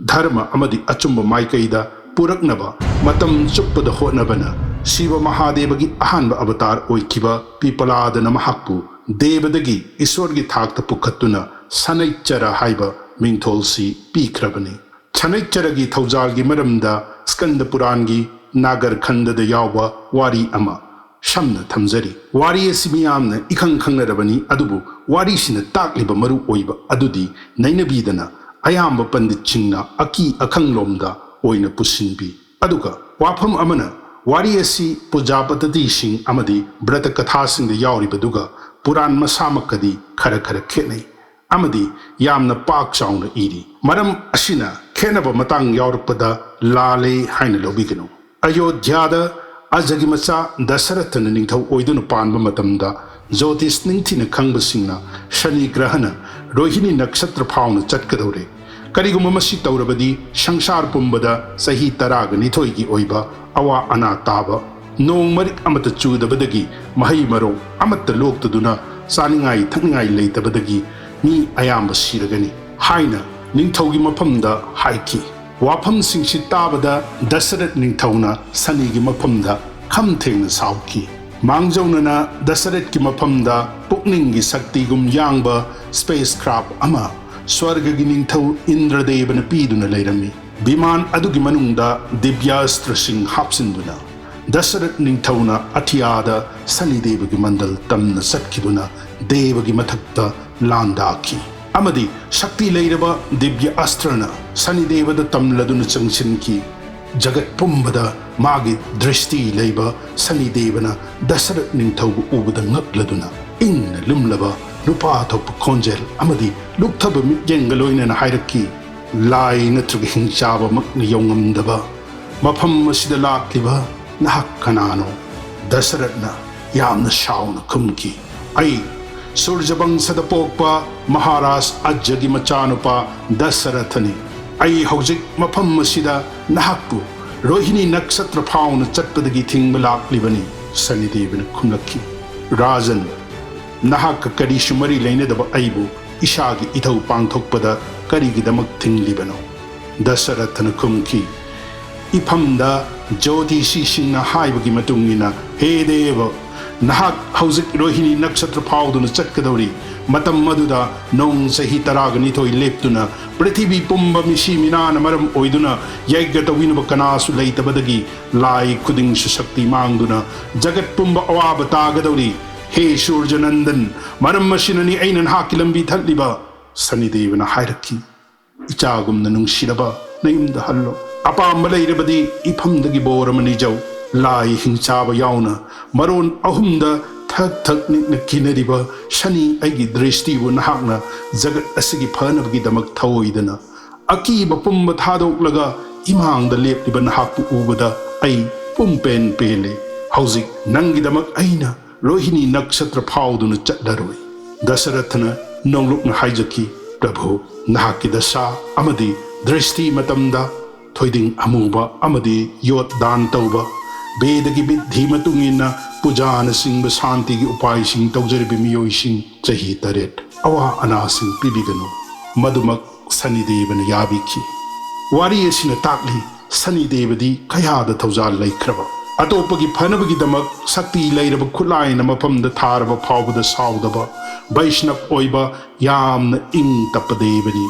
ꯙꯔꯃ ꯑꯃꯗꯤ ꯑꯆꯨꯝꯕ ꯃꯥꯏꯀꯩꯗ ꯄꯨꯔꯛꯅꯕ ꯃꯇꯝ ꯆꯨꯞꯄꯗ ꯍꯣꯠꯅꯕꯅ ꯁꯤꯕ ꯃꯍꯥꯗꯦꯕꯒꯤ ꯑꯍꯥꯟꯕ ꯑꯕꯇꯥꯔ ꯑꯣꯏꯈꯤꯕ ꯄꯤꯄꯂꯥꯗꯅ ꯃꯍꯥꯛꯄꯨ ꯗꯦꯕꯗꯒꯤ ꯏꯁꯣꯔꯒꯤ ꯊꯥꯛꯇ ꯄꯨꯈꯠꯇꯨꯅ ꯁꯅꯩꯆꯔ ꯍꯥꯏꯕ ꯃꯤꯡꯊꯣꯜꯁꯤ ꯄꯤꯈ꯭ꯔꯕꯅꯤ꯫ ꯁꯅꯩꯆꯔꯒꯤ ꯊꯧꯖꯥꯜꯒꯤ ꯃꯔꯝꯗ ꯁ꯭ꯀꯟꯗ ꯄꯨꯔꯥꯟꯒꯤ ꯅꯥꯒꯔ ꯈꯟꯗꯗ ꯌꯥꯎꯕ ꯋꯥꯔꯤ ꯑꯃ ꯁꯝꯅ ꯊꯝꯖꯔꯤ꯫ ꯋꯥꯔꯤ ꯑꯁꯤ ꯃꯤꯌꯥꯝꯅ ꯏꯈꯪ ꯈꯪꯅꯔꯕꯅꯤ, ꯑꯗꯨꯕꯨ ꯋꯥꯔꯤꯁꯤꯅ ꯇꯥꯛꯂꯤꯕ ꯃꯔꯨ ꯑꯣꯏꯕ ꯑꯗꯨꯗꯤ ꯅꯩꯅꯕꯤꯗꯅ ꯑꯌꯥꯝꯕ ꯄꯟꯗꯤꯠꯁꯤꯡꯅ ꯑꯀꯤ ꯑꯈꯪꯂꯣꯝꯗ ꯑꯣꯏꯅ ꯄꯨꯁꯤꯟꯕꯤ꯫ ꯑꯗꯨꯒ ꯋꯥꯐꯝ ꯑꯃꯅ, ꯋꯥꯔꯤ ꯑꯁꯤ ꯄꯨꯖꯥ ꯄꯇꯇꯤꯁꯤꯡ ꯑꯃꯗꯤ ꯕ꯭ꯔꯇ ꯀꯊꯥꯁꯤꯡꯗ ꯌꯥꯎꯔꯤꯕꯗꯨꯒ ꯄꯨꯔꯥꯟ ꯃꯁꯥꯃꯛꯀꯗꯤ ꯈꯔ ꯈꯔ ꯈꯦꯠꯅꯩ ꯑꯃꯗꯤ ꯌꯥꯝꯅ ꯄꯥꯛ ꯆꯥꯎꯅ ꯏꯔꯤ꯫ ꯃꯔꯝ ꯑꯁꯤꯅ ꯈꯦꯠꯅꯕ ꯃꯇꯥꯡ ꯌꯥꯎꯔꯛꯄꯗ ꯂꯥꯜꯂꯦ ꯍꯥꯏꯅ ꯂꯧꯕꯤꯒꯅꯨ꯫ ꯑꯌꯣꯙ꯭ꯌꯥꯗ ꯑꯖꯒꯤ ꯃꯆꯥ ꯗꯁꯔꯊꯅ ꯅꯤꯡꯊꯧ ꯑꯣꯏꯗꯨꯅ ꯄꯥꯟꯕ ꯃꯇꯝꯗ ꯖꯣꯇꯤꯁ ꯅꯤꯡꯊꯤꯅ ꯈꯪꯕꯁꯤꯡꯅ ꯁꯅꯤ ꯒ꯭ꯔꯍꯅ ꯔꯣꯍꯤꯅꯤ ꯅꯛꯁꯇ꯭ꯔ ꯐꯥꯎꯅ ꯆꯠꯀꯗꯧꯔꯦ꯫ ꯀꯔꯤꯒꯨꯝꯕ ꯃꯁꯤ ꯇꯧꯔꯕꯗꯤ ꯁꯪꯁꯥꯔ ꯄꯨꯝꯕꯗ ꯆꯍꯤ ꯇꯔꯥꯒ ꯅꯤꯊꯣꯏꯒꯤ ꯑꯣꯏꯕ ꯑꯋꯥ ꯑꯅꯥ ꯇꯥꯕ, ꯅꯣꯡ ꯃꯔꯤꯛ ꯑꯃꯠꯇ ꯆꯨꯗꯕꯗꯒꯤ ꯃꯍꯩ ꯃꯔꯣꯡ ꯑꯃꯠꯇ ꯂꯣꯛꯇꯗꯨꯅ ꯆꯥꯅꯤꯡꯉꯥꯏ ꯊꯛꯅꯤꯡꯉꯥꯏ ꯂꯩꯇꯕꯗꯒꯤ ꯃꯤ ꯑꯌꯥꯝꯕ ꯁꯤꯔꯒꯅꯤ ꯍꯥꯏꯅ ꯅꯤꯡꯊꯧꯒꯤ ꯃꯐꯝꯗ ꯍꯥꯏꯈꯤ꯫ ꯋꯥꯐꯝꯁꯤꯡꯁꯤ ꯇꯥꯕꯗ ꯗꯁꯔꯠ ꯅꯤꯡꯊꯧꯅ ꯁꯅꯤꯒꯤ ꯃꯐꯝꯗ ꯈꯝ ꯊꯦꯡꯅ ꯁꯥꯎꯈꯤ꯫ ꯃꯥꯡꯖꯧꯅꯅ ꯗꯁꯔꯠꯀꯤ ꯃꯐꯝꯗ ꯄꯨꯛꯅꯤꯡꯒꯤ ꯁꯛꯇꯤꯒꯨꯝ ꯌꯥꯡꯕ ꯁ꯭ꯄꯦꯁ ꯀ꯭ꯔꯥꯐ ꯑꯃ ꯁ꯭ꯋꯔꯒꯒꯤ ꯅꯤꯡꯊꯧ ꯏꯟꯗ꯭ꯔꯗꯦꯕꯅ ꯄꯤꯗꯨꯅ ꯂꯩꯔꯝꯃꯤ꯫ ꯕꯤꯃꯥꯟ ꯑꯗꯨꯒꯤ ꯃꯅꯨꯡꯗ ꯗꯤꯕ꯭ꯌꯥꯁꯇ꯭ꯔꯁꯤꯡ ꯍꯥꯞꯆꯤꯟꯗꯨꯅ ꯗꯁꯔꯠ ꯅꯤꯡꯊꯧꯅ ꯑꯇꯤꯌꯥꯗ ꯁꯅꯤꯗꯦꯕꯒꯤ ꯃꯟꯗꯜ ꯇꯝꯅ ꯆꯠꯈꯤꯗꯨꯅ ꯗꯦꯕꯒꯤ ꯃꯊꯛꯇ ꯂꯥꯟꯗꯥꯈꯤ ꯑꯃꯗꯤ ꯁꯛꯇꯤ ꯂꯩꯔꯕ ꯗꯤꯕ꯭ꯌ ꯑꯁꯇ꯭ꯔꯅ ꯁꯅꯤꯗꯦꯕꯗ ꯇꯝꯂꯗꯨꯅ ꯆꯪꯁꯤꯟꯈꯤ꯫ ꯖꯒꯠ ꯄꯨꯝꯕꯗ ꯃꯥꯒꯤ ꯗ꯭ꯔꯤꯁꯇꯤ ꯂꯩꯕ ꯁꯅꯤꯗꯦꯕꯅ ꯗꯁꯔꯠ ꯅꯤꯡꯊꯧꯕꯨ ꯎꯕꯗ ꯉꯛꯂꯗꯨꯅ ꯏꯪꯅ ꯂꯨꯝꯂꯕ ꯅꯨꯄꯥ ꯊꯣꯛꯄ ꯈꯣꯟꯖꯦꯜ ꯑꯃꯗꯤ ꯂꯨꯞꯊꯕ ꯃꯤꯠꯌꯦꯡꯒ ꯂꯣꯏꯅꯅ ꯍꯥꯏꯔꯛꯈꯤ, "ꯂꯥꯏ ꯅꯠꯇ꯭ꯔꯒ ꯍꯤꯡꯆꯥꯕꯃꯛꯅ ꯌꯧꯉꯝꯗꯕ ꯃꯐꯝ ꯑꯁꯤꯗ ꯂꯥꯛꯂꯤꯕ ꯅꯍꯥꯛ ꯀꯅꯥꯅꯣ?" ꯗꯁꯔꯠꯅ ꯌꯥꯝꯅ ꯁꯥꯎꯅ ꯈꯨꯝꯈꯤ, "ꯑꯩ ꯁꯨꯔꯖꯕꯪꯁꯗ ꯄꯣꯛꯄ ꯃꯍꯥꯔꯥꯖ ꯑꯖꯒꯤ ꯃꯆꯥꯅꯨꯄꯥ ꯗꯁꯔꯊꯅꯤ꯫ ꯑꯩ ꯍꯧꯖꯤꯛ ꯃꯐꯝ ꯑꯁꯤꯗ ꯅꯍꯥꯛꯄꯨ ꯔꯣꯍꯤꯅꯤ ꯅꯛꯁꯇ꯭ꯔ ꯐꯥꯎꯅ ꯆꯠꯄꯗꯒꯤ ꯊꯤꯡꯕ ꯂꯥꯛꯂꯤꯕꯅꯤ," ꯁꯅꯤꯗꯦꯕꯅ ꯈꯨꯝꯂꯛꯈꯤ꯫ "ꯔꯥꯖꯟ, ꯅꯍꯥꯛꯀ ꯀꯔꯤꯁꯨ ꯃꯔꯤ ꯂꯩꯅꯗꯕ ꯑꯩꯕꯨ ꯏꯁꯥꯒꯤ ꯏꯊꯧ ꯄꯥꯡꯊꯣꯛꯄꯗ ꯀꯔꯤꯒꯤꯗꯃꯛ ꯊꯤꯡꯂꯤꯕꯅꯣ?" ꯗꯁꯔꯊꯅ ꯈꯨꯝꯈꯤ, "ꯏꯐꯝꯗ ꯖꯣꯇꯤꯁꯤꯁꯤꯡꯅ ꯍꯥꯏꯕꯒꯤ ꯃꯇꯨꯡ ꯏꯟꯅ, ꯍꯦ ꯗꯦꯕ, ꯅꯍꯥꯛ ꯍꯧꯖꯤꯛ ꯔꯣꯍꯤꯅꯤ ꯅꯛꯁꯇ꯭ꯔ ꯐꯥꯎꯗꯨꯅ ꯆꯠꯀꯗꯧꯔꯤ꯫ ꯃꯇꯝ ꯑꯗꯨꯗ ꯅꯣꯡ ꯆꯍꯤ ꯇꯔꯥꯒ ꯅꯤꯊꯣꯏ ꯂꯦꯞꯇꯨꯅ, ꯄ꯭ꯔꯤꯊꯤꯕꯤ ꯄꯨꯝꯕ ꯃꯤꯁꯤ ꯃꯤꯅꯥꯅ ꯃꯔꯝ ꯑꯣꯏꯗꯨꯅ, ꯌꯩꯒ ꯇꯧꯕꯤꯅꯕ ꯀꯅꯥꯁꯨ ꯂꯩꯇꯕꯗꯒꯤ, ꯂꯥꯏ ꯈꯨꯗꯤꯡꯁꯨ ꯁꯛꯇꯤ ꯃꯥꯡꯗꯨꯅ, ꯖꯒꯠ ꯄꯨꯝꯕ ꯑꯋꯥꯕ ꯇꯥꯒꯗꯧꯔꯤ꯫ ꯍꯦ ꯁꯨꯔꯖ ꯅꯟꯗꯟ, ꯃꯔꯝ ꯑꯁꯤꯅꯅꯤ ꯑꯩꯅ ꯅꯍꯥꯛꯀꯤ ꯂꯝꯕꯤ ꯊꯠꯂꯤꯕ꯫ ꯁꯅꯤꯗꯦꯕꯅ ꯍꯥꯏꯔꯛꯈꯤ, ꯏꯆꯥꯒꯨꯝꯅ ꯅꯨꯡꯁꯤꯔꯕ ꯅꯌꯨꯝꯗ ꯍꯜꯂꯣ꯫ ꯑꯄꯥꯝꯕ ꯂꯩꯔꯕꯗꯤ ꯏꯐꯝꯗꯒꯤ ꯕꯣꯔ ꯑꯃ ꯅꯤꯖꯧ꯫ ꯂꯥꯏ ꯍꯤꯡꯆꯥꯕ ꯌꯥꯎꯅ ꯃꯔꯣꯟ ꯑꯍꯨꯝꯗ ꯊꯛ ꯊꯛ ꯅꯤꯛꯅ ꯀꯤꯅꯔꯤꯕ ꯁꯅꯤ ꯑꯩꯒꯤ ꯗ꯭ꯔꯤꯁꯇꯤꯕꯨ ꯅꯍꯥꯛꯅ ꯖꯒꯠ ꯑꯁꯤꯒꯤ ꯐꯅꯕꯒꯤꯗꯃꯛ ꯊꯧꯑꯣꯏꯗꯅ ꯑꯀꯤꯕ ꯄꯨꯝꯕ ꯊꯥꯗꯣꯛꯂꯒ ꯏꯃꯥꯡꯗ ꯂꯦꯞꯂꯤꯕ ꯅꯍꯥꯛꯄꯨ ꯎꯕꯗ ꯑꯩ ꯄꯨꯝꯄꯦꯟ ꯄꯦꯜꯂꯦ꯫ ꯍꯧꯖꯤꯛ ꯅꯪꯒꯤꯗꯃꯛ ꯑꯩꯅ ꯔꯣꯍꯤꯅꯤ ꯅꯛꯁꯇ꯭ꯔ ꯐꯥꯎꯗꯨꯅ ꯆꯠꯂꯔꯣꯏ꯫ ꯗꯁꯔꯊꯅ ꯅꯣꯡꯂꯨꯛꯅ ꯍꯥꯏꯖꯈꯤ, ꯄ꯭ꯔꯚꯨ, ꯅꯍꯥꯛꯀꯤ ꯗꯁꯥ ꯑꯃꯗꯤ ꯗ꯭ꯔꯤꯁꯇꯤ ꯃꯇꯝꯗ ꯊꯣꯏꯗꯤꯡ ꯑꯃꯨꯕ ꯑꯃꯗꯤ ꯌꯣꯠ ꯗꯥꯟ ꯇꯧꯕ, ꯕꯦꯗꯒꯤ ꯕꯤꯙꯤ ꯃꯇꯨꯡ ꯏꯟꯅ ꯄꯨꯖꯥꯅꯆꯤꯡꯕ ꯁꯥꯟꯇꯤꯒꯤ ꯎꯄꯥꯏꯁꯤꯡ ꯇꯧꯖꯔꯤꯕ ꯃꯤꯑꯣꯏꯁꯤꯡ ꯆꯍꯤ ꯇꯔꯦꯠ ꯑꯋꯥ ꯑꯅꯥꯁꯤꯡ ꯄꯤꯕꯤꯒꯅꯨ꯫ ꯃꯗꯨꯃꯛ ꯁꯅꯤꯗꯦꯕꯅ ꯌꯥꯕꯤꯈꯤ꯫ ꯋꯥꯔꯤ ꯑꯁꯤꯅ ꯇꯥꯛꯂꯤ, ꯁꯅꯤꯗꯦꯕꯗꯤ ꯀꯌꯥꯗ ꯊꯧꯖꯥꯜ ꯂꯩꯈ꯭ꯔꯕ, ꯑꯇꯣꯞꯄꯒꯤ ꯐꯅꯕꯒꯤꯗꯃꯛ ꯁꯛꯇꯤ ꯂꯩꯔꯕ ꯈꯨꯠꯂꯥꯏꯅ ꯃꯐꯝꯗ ꯊꯥꯔꯕ ꯐꯥꯎꯕꯗ ꯁꯥꯎꯗꯕ, ꯕꯩꯁꯅꯕ ꯑꯣꯏꯕ ꯌꯥꯝꯅ ꯏꯪ ꯇꯞꯄ ꯗꯦꯕꯅꯤ꯫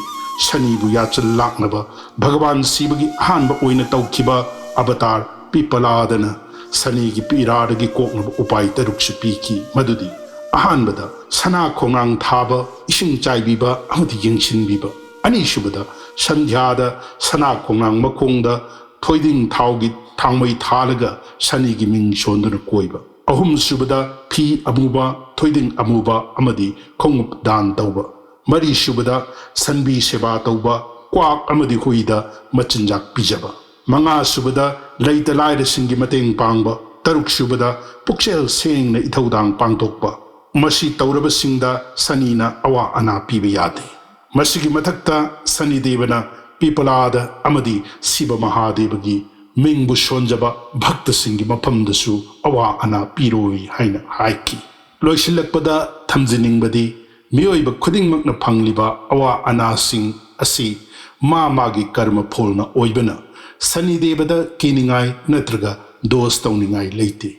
ꯁꯅꯤꯕꯨ ꯌꯥꯆꯜ ꯂꯥꯛꯅꯕ ꯚꯒꯋꯥꯟ ꯁꯤꯕꯒꯤ ꯑꯍꯥꯟꯕ ꯑꯣꯏꯅ ꯇꯧꯈꯤꯕ ꯑꯕꯇꯥꯔ ꯄꯤꯄꯂꯥꯗꯅ ꯁꯅꯤꯒꯤ ꯄꯤꯔꯥꯗꯒꯤ ꯀꯣꯛꯅꯕ ꯎꯄꯥꯏ ꯇꯔꯨꯛꯁꯨ ꯄꯤꯈꯤ꯫ ꯃꯗꯨꯗꯤ, ꯑꯍꯥꯟꯕꯗ, ꯁꯅꯥ ꯈꯣꯡꯅꯥꯡ ꯊꯥꯕ, ꯏꯁꯤꯡ ꯆꯥꯏꯕꯤꯕ ꯑꯃꯗꯤ ꯌꯦꯡꯁꯤꯟꯕꯤꯕ꯫ ꯑꯅꯤꯁꯨꯕꯗ, ꯁꯟꯙ꯭ꯌꯥꯗ ꯁꯅꯥ ꯈꯣꯡꯅꯥꯡ ꯃꯈꯣꯡꯗ ꯊꯣꯏꯗꯤꯡ ꯊꯥꯎꯒꯤ ꯊꯥꯡꯃꯩ ꯊꯥꯜꯂꯒ ꯁꯅꯤꯒꯤ ꯃꯤꯡ ꯁꯣꯟꯗꯨꯅ ꯀꯣꯏꯕ꯫ ꯑꯍꯨꯝꯁꯨꯕꯗ, ꯐꯤ ꯑꯃꯨꯕ, ꯊꯣꯏꯗꯤꯡ ꯑꯃꯨꯕ ꯑꯃꯗꯤ ꯈꯣꯡꯎꯞ ꯗꯥꯟ ꯇꯧꯕ꯫ ꯃꯔꯤꯁꯨꯕꯗ, ꯁꯟꯕꯤ ꯁꯦꯕꯥ ꯇꯧꯕ, ꯀ꯭ꯋꯥꯛ ꯑꯃꯗꯤ ꯍꯨꯏꯗ ꯃꯆꯤꯟꯖꯥꯛ ꯄꯤꯖꯕ꯫ ꯃꯉꯥꯁꯨꯕꯗ, ꯂꯩꯇ ꯂꯥꯏꯔꯁꯤꯡꯒꯤ ꯃꯇꯦꯡ ꯄꯥꯡꯕ꯫ ꯇꯔꯨꯛꯁꯨꯕꯗ, ꯄꯨꯛꯆꯦꯜ ꯁꯦꯡꯅ ꯏꯊꯧꯗꯥꯡ ꯄꯥꯡꯊꯣꯛꯄ꯫ ꯃꯁꯤ ꯇꯧꯔꯕꯁꯤꯡꯗ ꯁꯅꯤꯅ ꯑꯋꯥ ꯑꯅꯥ ꯄꯤꯕ ꯌꯥꯗꯦ꯫ ꯃꯁꯤꯒꯤ ꯃꯊꯛꯇ ꯁꯅꯤꯗꯦꯕꯅ ꯄꯤꯄꯂꯥꯗ ꯑꯃꯗꯤ ꯁꯤꯕ ꯃꯍꯥꯗꯦꯕꯒꯤ ꯃꯤꯡꯕꯨ ꯁꯣꯟꯖꯕ ꯚꯛꯇꯁꯤꯡꯒꯤ ꯃꯐꯝꯗꯁꯨ ꯑꯋꯥ ꯑꯅꯥ ꯄꯤꯔꯣꯏ ꯍꯥꯏꯅ ꯍꯥꯏꯈꯤ꯫ ꯂꯣꯏꯁꯤꯜꯂꯛꯄꯗ ꯊꯝꯖꯅꯤꯡꯕꯗꯤ, ꯃꯤꯑꯣꯏꯕ ꯈꯨꯗꯤꯡꯃꯛꯅ ꯐꯪꯂꯤꯕ ꯑꯋꯥ ꯑꯅꯥꯁꯤꯡ ꯑꯁꯤ ꯃꯥ ꯃꯥꯒꯤ ꯀꯔꯃ ꯐꯣꯜꯅ ꯑꯣꯏꯕꯅ, ꯁꯅꯤꯗꯦꯕꯗ ꯀꯤꯅꯤꯡꯉꯥꯏ ꯅꯠꯇ꯭ꯔꯒ ꯗꯣꯁ ꯇꯧꯅꯤꯡꯉꯥꯏ ꯂꯩꯇꯦ꯫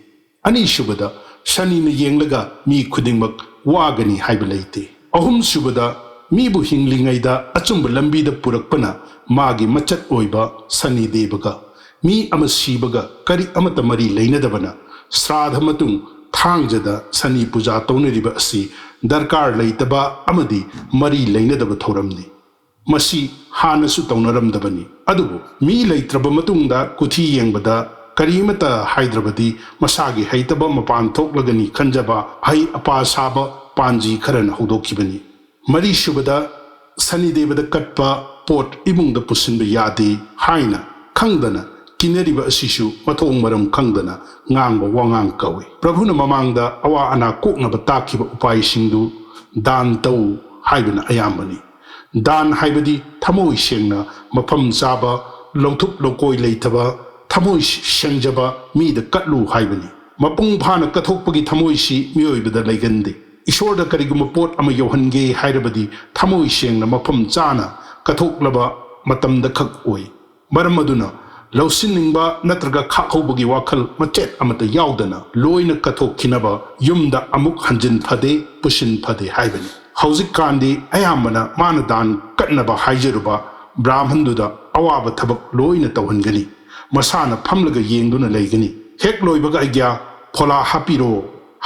ꯑꯅꯤꯁꯨꯕꯗ, ꯁꯅꯤꯅ ꯌꯦꯡꯂꯒ ꯃꯤ ꯈꯨꯗꯤꯡꯃꯛ ꯋꯥꯒꯅꯤ ꯍꯥꯏꯕ ꯂꯩꯇꯦ꯫ ꯑꯍꯨꯝꯁꯨꯕꯗ, ꯃꯤꯕꯨ ꯍꯤꯡꯂꯤꯉꯩꯗ ꯑꯆꯨꯝꯕ ꯂꯝꯕꯤꯗ ꯄꯨꯔꯛꯄꯅ ꯃꯥꯒꯤ ꯃꯆꯠ ꯑꯣꯏꯕ ꯁꯅꯤ ꯗꯦꯕꯒ, ꯃꯤ ꯑꯃ ꯁꯤꯕꯒ ꯀꯔꯤ ꯑꯃꯠꯇ ꯃꯔꯤ ꯂꯩꯅꯗꯕꯅ, ꯁ꯭ꯔꯥꯙ ꯃꯇꯨꯡ ꯊꯥꯡꯖꯗ ꯁꯅꯤ ꯄꯨꯖꯥ ꯇꯧꯅꯔꯤꯕ ꯑꯁꯤ ꯗꯔꯀꯥꯔ ꯂꯩꯇꯕ ꯑꯃꯗꯤ ꯃꯔꯤ ꯂꯩꯅꯗꯕ ꯊꯧꯔꯝꯅꯤ꯫ ꯃꯁꯤ ꯍꯥꯟꯅꯁꯨ ꯇꯧꯅꯔꯝꯗꯕꯅꯤ꯫ ꯑꯗꯨꯕꯨ ꯃꯤ ꯂꯩꯇ꯭ꯔꯕ ꯃꯇꯨꯡꯗ ꯀꯨꯊꯤ ꯌꯦꯡꯕꯗ ꯀꯔꯤꯃꯠꯇ ꯍꯥꯏꯗ꯭ꯔꯕꯗꯤ ꯃꯁꯥꯒꯤ ꯍꯩꯇꯕ ꯃꯄꯥꯟ ꯊꯣꯛꯂꯒꯅꯤ ꯈꯟꯖꯕ, ꯑꯍꯩ ꯑꯄꯥ ꯁꯥꯕ ꯄꯥꯟꯖꯤ ꯈꯔꯅ ꯍꯧꯗꯣꯛꯈꯤꯕꯅꯤ꯫ ꯃꯔꯤꯁꯨꯕꯗ, ꯁꯅꯤ ꯗꯦꯕꯗ ꯀꯠꯄ ꯄꯣꯠ ꯏꯃꯨꯡꯗ ꯄꯨꯁꯤꯟꯕ ꯌꯥꯗꯦ ꯍꯥꯏꯅ ꯈꯪꯗꯅ ꯀꯤꯅꯔꯤꯕ ꯑꯁꯤꯁꯨ ꯃꯊꯣꯡ ꯃꯔꯝ ꯈꯪꯗꯅ ꯉꯥꯡꯕ ꯋꯥꯉꯥꯡ ꯀꯧꯏ꯫ ꯄ꯭ꯔꯚꯨꯅ ꯃꯃꯥꯡꯗ ꯑꯋꯥ ꯑꯅꯥ ꯀꯣꯛꯅꯕ ꯇꯥꯛꯈꯤꯕ ꯎꯄꯥꯏꯁꯤꯡꯗꯨ ꯗꯥꯟ ꯇꯧ ꯍꯥꯏꯕꯅ ꯑꯌꯥꯝꯕꯅꯤ꯫ ꯗꯥꯟ ꯍꯥꯏꯕꯗꯤ ꯊꯃꯣꯏ ꯁꯦꯡꯅ, ꯃꯐꯝ ꯆꯥꯕ, ꯂꯧꯊꯨꯞ ꯂꯧꯀꯣꯏ ꯂꯩꯇꯕ, ꯊꯃꯣꯏ ꯁꯦꯡꯖꯕ ꯃꯤꯗ ꯀꯠꯂꯨ ꯍꯥꯏꯕꯅꯤ꯫ ꯃꯄꯨꯡ ꯐꯥꯅ ꯀꯠꯊꯣꯛꯄꯒꯤ ꯊꯃꯣꯏꯁꯤ ꯃꯤꯑꯣꯏꯕꯗ ꯂꯩꯒꯟꯗꯦ꯫ ꯏꯁꯣꯔꯗ ꯀꯔꯤꯒꯨꯝꯕ ꯄꯣꯠ ꯑꯃ ꯌꯧꯍꯟꯒꯦ ꯍꯥꯏꯔꯕꯗꯤ ꯊꯃꯣꯏ ꯁꯦꯡꯅ, ꯃꯐꯝ ꯆꯥꯅ ꯀꯠꯊꯣꯛꯂꯕ ꯃꯇꯝꯗ ꯈꯛ ꯑꯣꯏ꯫ ꯃꯔꯝ ꯑꯗꯨꯅ ꯂꯧꯁꯤꯟꯅꯤꯡꯕ ꯅꯠꯇ꯭ꯔꯒ ꯈꯥꯛꯍꯧꯕꯒꯤ ꯋꯥꯈꯜ ꯃꯆꯦꯠ ꯑꯃꯠꯇ ꯌꯥꯎꯗꯅ ꯂꯣꯏꯅ ꯀꯠꯊꯣꯛꯈꯤꯅꯕ ꯌꯨꯝꯗ ꯑꯃꯨꯛ ꯍꯟꯖꯤꯟ ꯐꯗꯦ, ꯄꯨꯁꯤꯟ ꯐꯗꯦ ꯍꯥꯏꯕꯅꯤ꯫ ꯍꯧꯖꯤꯛꯀꯥꯟꯗꯤ ꯑꯌꯥꯝꯕꯅ ꯃꯥꯅ ꯗꯥꯟ ꯀꯠꯅꯕ ꯍꯥꯏꯖꯔꯨꯕ ꯕ꯭ꯔꯥꯍꯃꯟꯗꯨꯗ ꯑꯋꯥꯕ ꯊꯕꯛ ꯂꯣꯏꯅ ꯇꯧꯍꯟꯒꯅꯤ꯫ ꯃꯁꯥꯅ ꯐꯝꯂꯒ ꯌꯦꯡꯗꯨꯅ ꯂꯩꯒꯅꯤ꯫ ꯍꯦꯛ ꯂꯣꯏꯕꯒ ꯑꯩꯒ꯭ꯌꯥ ꯐꯣꯂꯥ ꯍꯥꯞꯄꯤꯔꯣ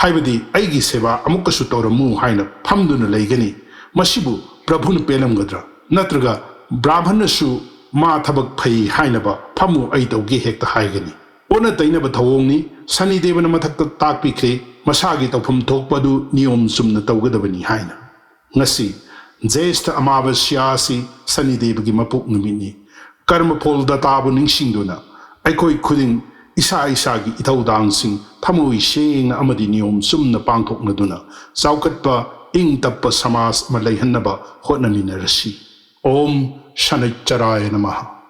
ꯍꯥꯏꯕꯗꯤ ꯑꯩꯒꯤ ꯁꯦꯕꯥ ꯑꯃꯨꯛꯀꯁꯨ ꯇꯧꯔꯝꯃꯨ ꯍꯥꯏꯅ ꯐꯝꯗꯨꯅ ꯂꯩꯒꯅꯤ꯫ ꯃꯁꯤꯕꯨ ꯄ꯭ꯔꯚꯨꯅ ꯄꯦꯜꯂꯝꯒꯗ꯭ꯔꯥ? ꯅꯠꯇ꯭ꯔꯒ ꯕ꯭ꯔꯥꯍꯃꯟꯅꯁꯨ ꯃꯥ ꯊꯕꯛ ꯐꯩ ꯍꯥꯏꯅꯕ ꯐꯝꯃꯨ ꯑꯩ ꯇꯧꯒꯦ ꯍꯦꯛꯇ ꯍꯥꯏꯒꯅꯤ? ꯑꯣꯟꯅ ꯇꯩꯅꯕ ꯊꯧꯑꯣꯡꯅꯤ꯫ ꯁꯅꯤ ꯗꯦꯕꯅ ꯃꯊꯛꯇ ꯇꯥꯛꯄꯤꯈ꯭ꯔꯦ, ꯃꯁꯥꯒꯤ ꯇꯧꯐꯝ ꯊꯣꯛꯄ ꯑꯗꯨ ꯅꯤꯌꯣꯝ ꯆꯨꯝꯅ ꯇꯧꯒꯗꯕꯅꯤ ꯍꯥꯏꯅ꯫ ꯉꯁꯤ ꯖ꯭ꯌꯦꯁꯊ ꯑꯃꯥꯕꯁ꯭ꯌꯥ ꯑꯁꯤ ꯁꯅꯤ ꯗꯦꯕꯒꯤ ꯃꯄꯣꯛ ꯅꯨꯃꯤꯠꯅꯤ꯫ ꯀꯔꯃ ꯐꯣꯜ ꯗꯇꯥꯕꯨ ꯅꯤꯡꯁꯤꯡꯗꯨꯅ ꯑꯩꯈꯣꯏ ꯈꯨꯗꯤꯡ ꯏꯁꯥ ꯏꯁꯥꯒꯤ ꯏꯊꯧꯗꯥꯡꯁꯤꯡ ꯊꯃꯣꯏ ꯁꯦꯡꯅ ꯑꯃꯗꯤ ꯅꯤꯌꯣꯝ ꯆꯨꯝꯅ ꯄꯥꯡꯊꯣꯛꯅꯗꯨꯅ ꯆꯥꯎꯈꯠꯄ, ꯏꯪ ꯇꯞꯄ ꯁꯃꯥꯖ ꯑꯃ ꯂꯩꯍꯟꯅꯕ ꯍꯣꯠꯅꯃꯤꯟꯅꯔꯁꯤ꯫ ॐ शनैश्चराय नमः।